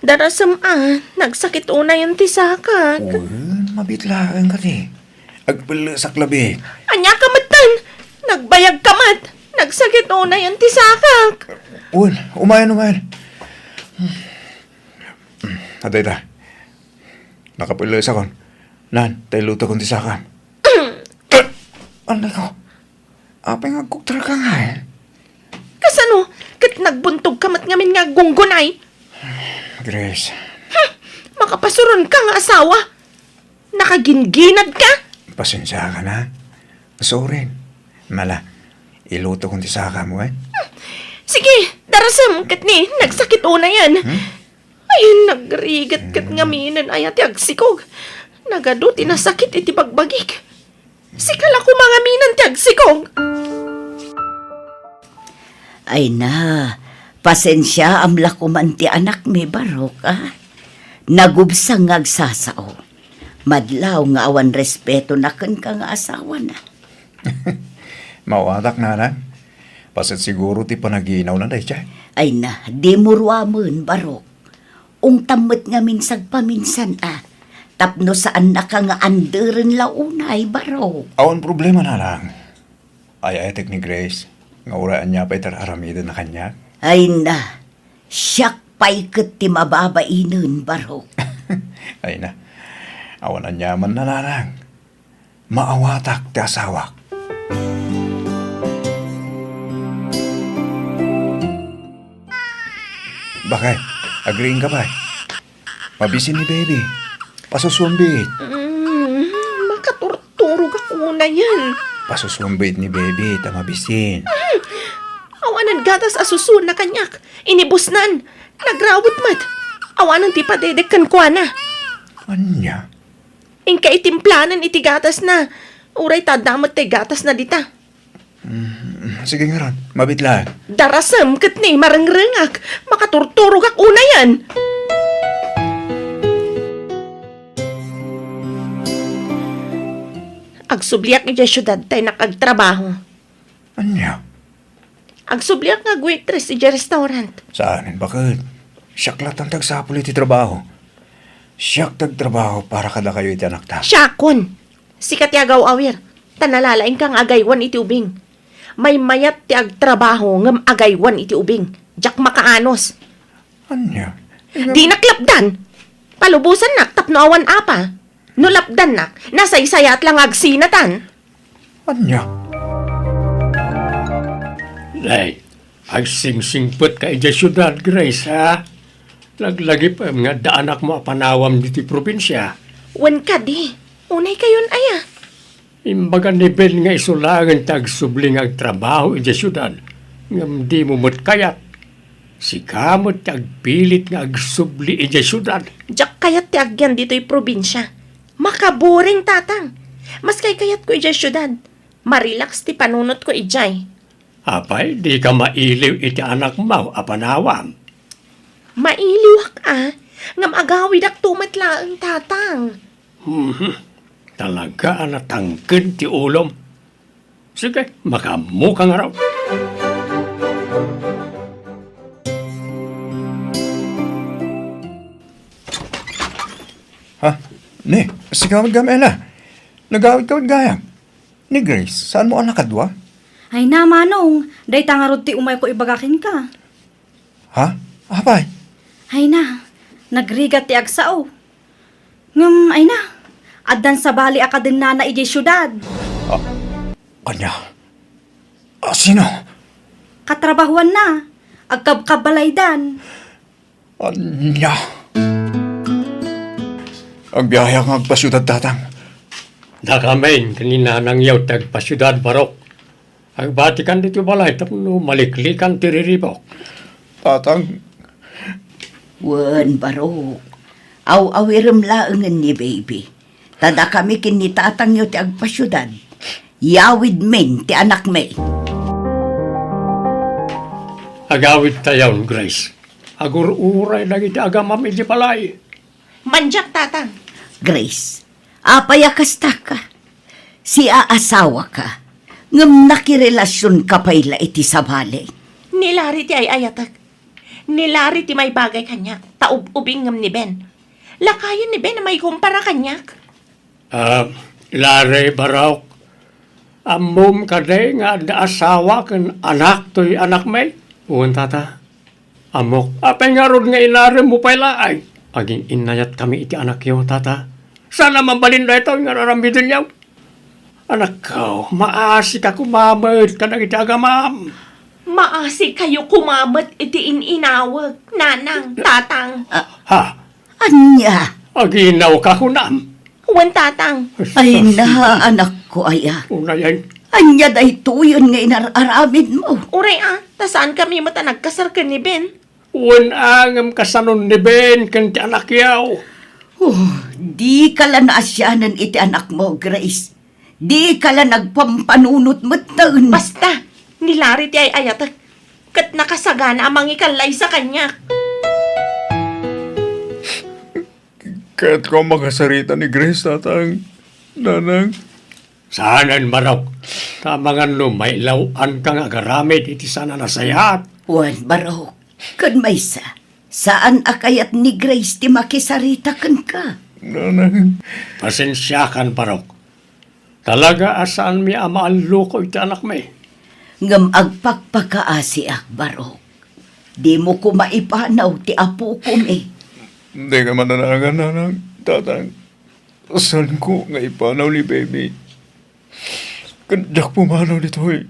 Darasem a, nagsakit unayen ti sakak. Wen, mabiit laeng kadi. Agpellesak labi. Ania ka metten? Nagbayag ka met. Nagsakit unayen ti sakak. Wen, umayen, umayen. Adda ita. Nakapellesakon. Nan, ta ilutekon ti sakam. Anay ko. Apay nga agkuktra ka nga, eh? Kasano? Ket nagbuntog ka met ngamin nga aggunggunay? Grace. Hmm, makapasuron ka nga asawa. Nakagingginad ka? Pasensia ka na. Sorry. Mala, iluto kon ti saka mo, eh. Hmm. Sige, darasem, ket ni, nagsakit unayen. Hmm? Ay, nagrigat ket ngaminen aya ti agsikog. Nagadu ti nasakit iti bagbagik. Sika la koma ngaminen ti agsikog. Ay na, pasensiaam la koman ti anakmi, Barok, a? Nagubsang nga agsasao. Madlaw nga awan respetona kenka nga asawana. Maawatak, nanang. Paset siguro ti panaginawna daydiay. Ay na, dimo ruamen, Barok. Ungtam met ngamin sagpaminsan a, tapno saannaka nga anderen la unay, Barok. Awan problema, nanang. Ay-ayatek ni Grace nga uray ania pay ti ar-aramidenna kaniak. Ay na, siak pay ket ti mababainen, Barok. Ay na, awan aniaman, nanang. Maawatak ti asawak. Bakit? Agriing ka ba? Mabisin ni baby. Pasusuambit. Mm, makaturturog ako na yan. Pasusuambit ni baby, ta mabisin. Mm, awanan gatas a susuon na kaniak. Inibusnan. Nagrawet met. Awanan ti padedek kenkuana. Ania? Inka itimplanan iti gatasna. Uray ta adda met ti gatasna dita. Mm, sige ngarud, mabiit laeng. Darasem ket ni marengrengak, makaturturogak unayen. Agsubliak idiay siudad ta innak agtrabaho. Ania? Agsubliak nga agwaitress idiay restaurant. Saanen, baket. Siak latta ti agsapul iti trabaho. Siak ti agtrabaho para kadakayo iti anakta. Siakon. Sika ti agaw-awir, ta nalalaingka nga agaywan iti ubing. Maymayat ti agtrabaho ngem agaywan iti ubing. Diak makaanus. Ania? Dinak lapdan. Palubosannak tapno awan apa. No lapdannak, nasaysayaat la nga agsinatan. Ania? Nay, agsingsingpetka idiay siudad, Grace, ha? Laglagipem nga adda anakmo a panawam ditoy probinsia. Wen kadi, unaykayon aya? Imbaga ni Ben nga isu laengen ti agsubli nga agtrabaho idiay siudad, ngem dimo met kayat. Sika met ti agpilit nga agsubli idiay siudad. Diak kayat ti agyan ditoy probinsia. Makaboring, Tatang. Mas kaykayatko idiay siudad. Marelax ti panunotko idiay. Apay, dika mailiw iti anakmo a panawam? Mailiwak a, ngem agawidakto met laeng, Tatang. Mhm. Talaga a natangked ti ulom. Sige, makaammoka ngarud. Ha? Ni, sigawid kami, ala. Nagawid-kawid gayam. Ni Grace, saanmo a nakadua? Ay na, Manong, dayta ngarud ti umayko ibaga kenka. Ha? Apay? Ay na, nagrigat ti agsao. Ngem, ay na, addan sabali a kadennana idiay siudad. Ah, ania? Ah, sino? Katrabahoanna. Agkabkabbalaydan. Ania? Agbiayak nga agpasiudad, Tatang. Dakamin ken ni Nanangyo ti agpasiudad, Barok. Agbatikan ditoy balay tapno maliklikan ti riribuk. Tatang. Wen, Barok. Aw-awirem laengen ni Baby. Ta dakami ken ni tatangyo ti agpasiudad. Yawidmin ti anakmi. Agawidtayon, Grace. Agur-uray dagiti agamam iti balay. Mandiak, Tatang. Grace, apay a kastaka? Siaasawaka, ngem nakirelasionka pay la iti sabali. Ni Larry ti ay-ayatek. Ni Larry ti maibagay kaniak, ta ub-ubing ngem ni Ben. Lakayen ni Ben a maikumpara kaniak. Ah, Larry, Barok, ammom kadi nga adda asawa ken anak toy anakmi? Wen, Tata. Ammok. Apay ngarud nga inaremmo pay laeng? Agin-innayatkami iti anakyo, Tata. Saan a mabalin daytoy nga ar-aramidenyo? Anakko, maasika koma met kadagiti agamam. Maasikayo koma met iti in-inawek, Nanang, Tatang. Ah, Ha? Ania? Aginawka kunam? Wen, Tatang. Ay na, anakko aya. Unayen. Ania daytoyen nga inar-aramidmo? Uray a, ta saankami met a nagkasar ken ni Ben. Wen a, ngem kasanon ni Ben ken ti anakyo? Oh, dika la naasianen iti anakmo, Grace. Dika la nagpampanunot metten. Basta, ni Larry ti ay-ayatek. Ket nakasagana a mangikallaysa kaniak. Kayatko a makasarita ni Grace, Tatang, Nanang. Saanen, Barok. Ta amangan no mailaw-anka nga agaramid iti saan a nasayaat. Wen, Barok. Ken maysa, saan a kayat ni Grace ti makisarita kenka. Nanang. Pasensiakan, Barok. Talaga a saanmi a maalluko iti anakmi. Ngem agpakpakaasiak, Barok. Dimo koma ipanaw ti apokomi. Dika mananagan, Nanang, Tatang. Saanko nga ipanaw ni Baby. Ken diak pumanaw ditoy.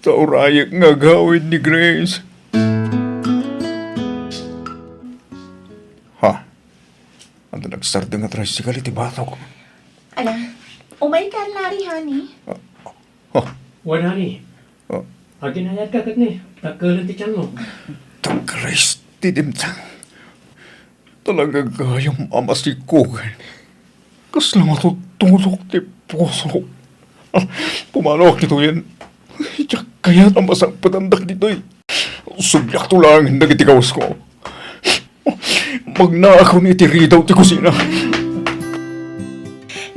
Ta urayek nga agawid ni Grace. Ha? Adda nagsardeng a tricycle iti batok. Ala, umayka, Larry, honey. Ah, ah. Wen, honey. Ah. Aginayadka ket ni, dakkel ti tianmo. Tagres ti dimtang. Talaga gayam a masikogen. Kasla matutulok ti puso. Ah, pumanawak ditoyen. Diak kayat a masangpetandak ditoy. Subliakto laeng dagiti kawasko. Magnaakon iti ridaw ti kusina.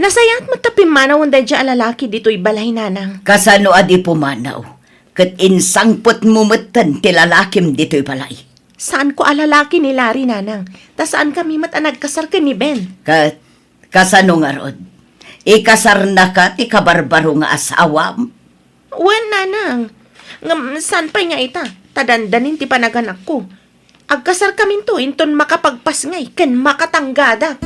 Nasayaat met ta pimmanawen daydiay a lalaki ditoy balay, Nanang. Kasano a di pumanaw? Ket insangpetmo metten ti lalakim ditoy balay. Saanko a lalaki ni Larry, Nanang. Ta saankami met a nagkasar ken ni Ben. Ket kasano ngarud? Ikasarnaka ti kabarbaro nga asawam? Wen, Nanang. Ngem saan pay nga ita, ta dandanin ti panaganakko. Agkasarkaminto inton makapagpasngay ken makatanggadak.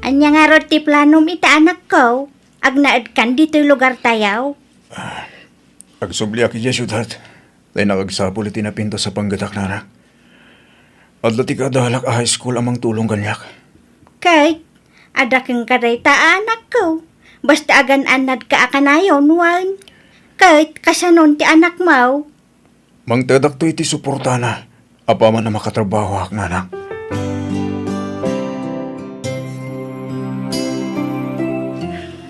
Ania ngarud ti planom ita, anakko? Agnaedkan ditoy lugartayo? Ah, agsubliak idiay siudad. Tay nakagsapul iti napintas a panggetak, Nanang. Adda ti kaadalak a high school a mangtulong kaniak. Ket, adda kenka dayta, anakko. Basta agan-annadka a kanayon, wen. Ket, kasanon ti anakmo? Mangtedakto iti suportana, apaman a makatrabahoak, Nanang.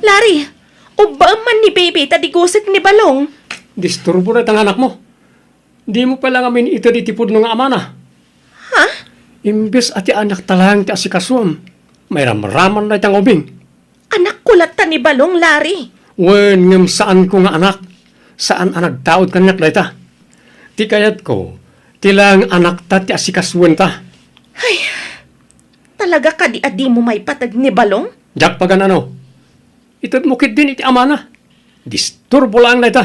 Larry, ubbaem man ni Baby ta digusek ni Balong. Disturbo dayta nga anakmo. Dimo pay la ngamin ited iti pudno nga amana. Ha? Imbes a ti anakta laeng ti asikasuem, mairamraman dayta nga ubing. Anakko latta ni Balong, Larry. Wen, ngem saanko nga anak. Saan a nagtaud kaniak dayta. Ti kayatko, ti laeng anakta ti asikasoenta. Ay, talaga kadi a dimo maipated ni Balong? Diak pagan-ano. Itedmo ketdin iti amana. Disturbo laeng dayta.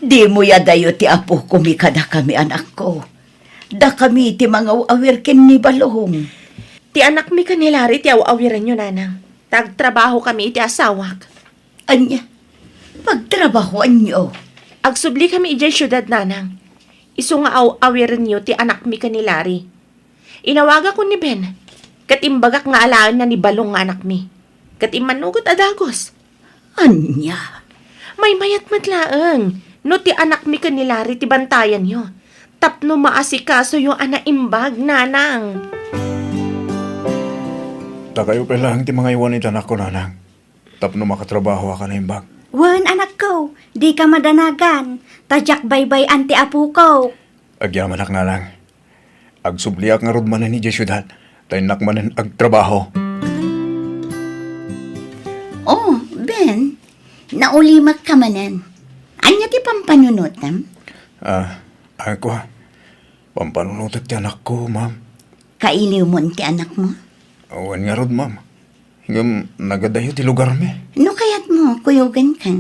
Dimo adayo ti apokomi kadakami, anakko. Dakami ti mangaw-awir ken ni Balong. Ti anakmi ken ni Larry ti aw-awirenyo, Nanang. Ta agtrabahokami iti asawak. Ania? Pagtrabahoanyo? Agsublikami idiay siudad, Nanang. Isu nga aw-awirenyo ti anakmi ken ni Larry. Inawagakon ni Ben, ket imbagak nga alaenna ni Balong nga anakmi. ket immanugot a dagus. Ania? Maymayat met laeng no ti anakmi ken ni Larry ti bantayanyo tapno maasikasoyo a naimbag, nanang. Ta kayo pay laeng ti mangaywan iti anakko, nanang, tapno makatrabahoak a naimbag. Wen, anakko, dika madanagan, ta diak baybay-an ti apoko. Agyamanak, nanang. Agsubliak ngarud manen idiay siudad, ta innak manen agtrabaho. Oh, Ben, naulimek ka manen. Ania ti pampanunotem? Ah, ako, ah. Pampanunotek ti anakko, ma'am. Kailiwmon ti anakmo? Wen ngarud, ma'am. Ngem nagadayo ti lugarmi. No kayatmo, kuyogenka.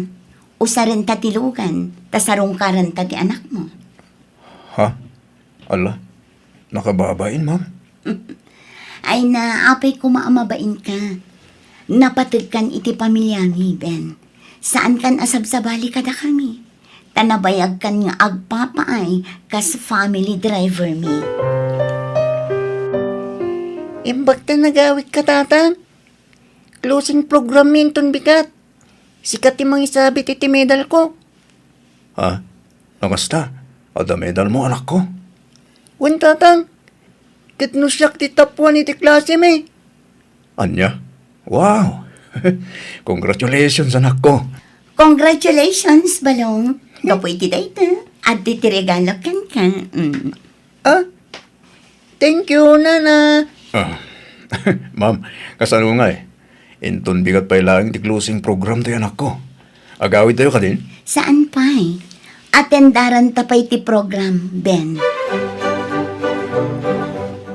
Usarenta ti lugan, ta sarungkarenta ti anakmo. Ha? Ala, nakababain, ma'am. Ay na, apay koma a mabainka. Napategkan iti pamiliami, Ben. Saankan a sabsabali kadakami. Ta nabayagkan nga agpapaay kas family driver mi. Imbag ta nagawidka, Tatang. Closing program mi inton bigat. Sika ti mangisabit iti medalko. Ha? No kasta, adda medalmo, anakko? Wen, Tatang. Ket no siak ti top one iti klasemi. Ania? Wow! Congratulations, anakko. Congratulations, Balong. Gapu iti dayta, adda ti regalo kenka. Mm. Ah? Thank you, Nana. Ah. Ma'am, kasano ngay? Inton bigat pay laeng ti closing program ti anakko. Agawidtayo kadin? Saan pay. Atendaranta pay ti program, Ben.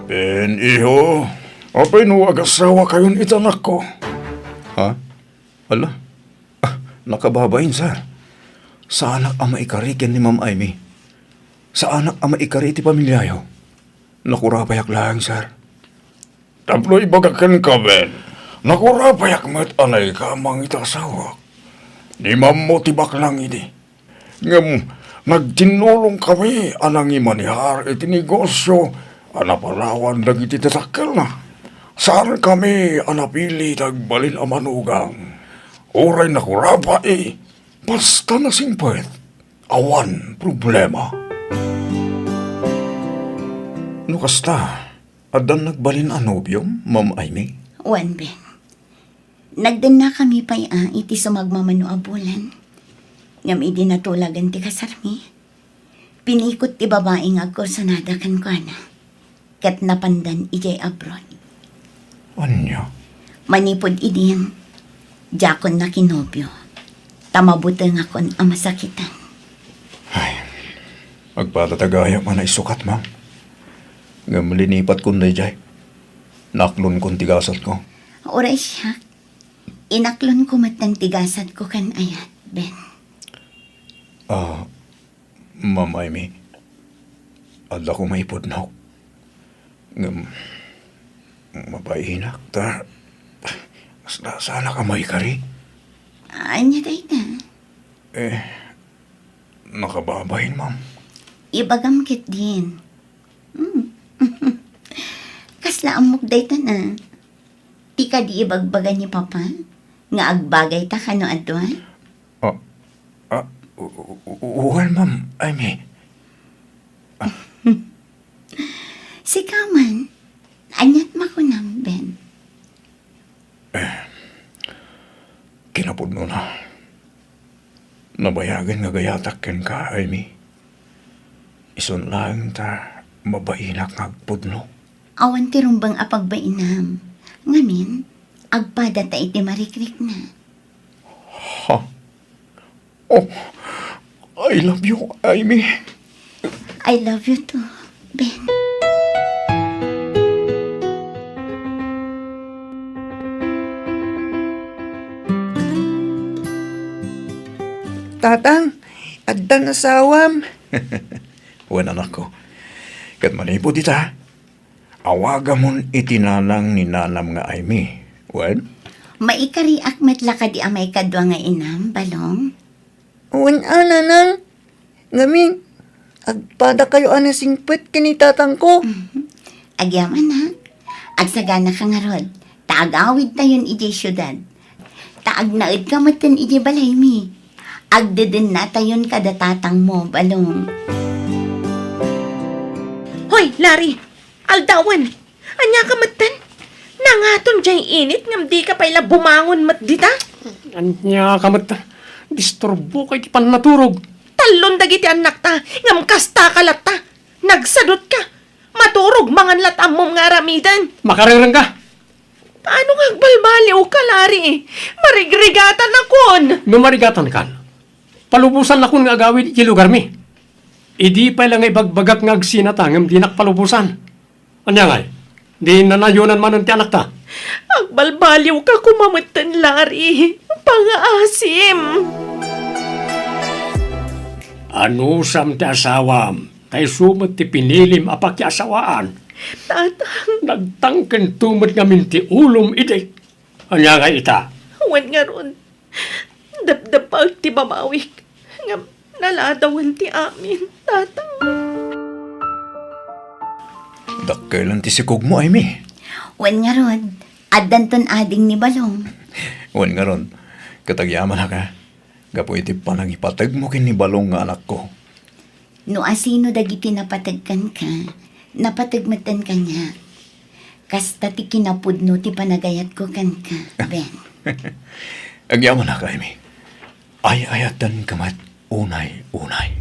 Ben, iho, apay no agasawakayon iti anakko? Ha? Ala? Ah, nakababain, sir. Saanak a maikari ken ni Ma'am Amy. Saanak a maikari iti pamiliayo. Nakurapayak laeng, sir. Tapno ibagak kenka, Ben, nakurapayak met a naikamang iti asawak. Ni Mammo ti baklang idi. Ngem nagtinnulongkami a nangimanihar iti negosio a napalawan dagiti tatakkelna. Saankami a napili ti agbalin a manugang. Uray nakurapai, basta nasingpet, awan problema. No kasta, addan nagbalin a nobiom, Ma'am Amy? Wen, Ben. Nagdennakami pay a iti sumagmamano a bulan. Ngem idi natulagan ti kasarmi, pinikot ti babai nga agkursunada kenkuana, ket napandan idiay abroad. Ania? Manipud idin, diakon nakinobio, ta mabutengakon a masakitan. Ay, agpatatagayam a naisukat, ma'am. Ngem linipatkon daydiay. Naklonkon ti gasatko. Uray siak, inaklonko met ti gasatko ken ayat, Ben. Ah, Ma'am Amy, adda koma ipudnok. Ngem, mabainak ta, kas-, saanak a maikari. Ania dayta? Eh, nakababain, ma'am. Ibagam ketdin. Hmm. Kasla ammok dayta na. Ti kadi ibagbaga ni Papa nga agbagayta kano adua? Ah, ah, u-, u-, well, ma'am, I mean, sika man, aniat makunam, Ben? Eh, kinapudnona, nabayagen nga gayatak kenka, Amy. Isun laeng ta mabainak nga agpudno. Awan ti rumbeng a pagbainam. Ngamin, agpada ta iti marikrikna. Ha? Oh, I love you, Amy. I love you too, Ben. Tatang, addan asawam. Wen, anakko. Ket manipud ita, awagamon iti nanang ni nanam nga Amy. Wen? Maikariak met la kadi a maikadua nga inam, Balong? Wen a, nanang. Ngamin, agpadakayo a nasingpet ken ni tatangko. Mhm. Agyamanak, agsaganaka ngarud, ta agawidtayon idiay siudad. Ta agnaedka metten idiay balaymi. Agdedennatayon kada tatangmo, Balong. Hoy, Larry! Aldawen! Ania ka metten? Nangaton diay init ngem dika pay la bumangon met dita? Ania ka met? Disturboka iti pannaturog. Tallon dagiti annakta, ngem kasta ka latta. Nagsadutka. Maturog mangan lat ammom nga aramiden. Makarengrengka. Paano nga agbalbaliwka, Larry? Marigrigatanakon. No marigatankan, palubosannakon nga agawid iti lugarmi. Idi pay la nga ibagbagak nga agsinata ngem dinak palubosan. Ania ngay? Di nanayonan manen ti anakta? Agbalbaliwka koma metten, Larry. Pangaasim. Anusam ti asawam, ta isu met ti pinilim a pakiasawaan. Tatang. Nagtangkento met ngamin ti ulom idi. Ania ngay ita? Wen ngarud, depdepag ti babawik. Ngem naladawen ti amin, Tatang. Dakkelon ti sikogmo, Amy. Wen ngarud, addanton ading ni Balong. Wen ngarud, ket agyamanak, gapu iti panangipategmo ken ni Balong nga anakko. No asino dagiti napateg kenka, napateg metten kaniak. Kasta ti kinapudno ti panagayatko kenka, Ben. Agyamanak, Amy. Ay-ayatenka met unay-unay.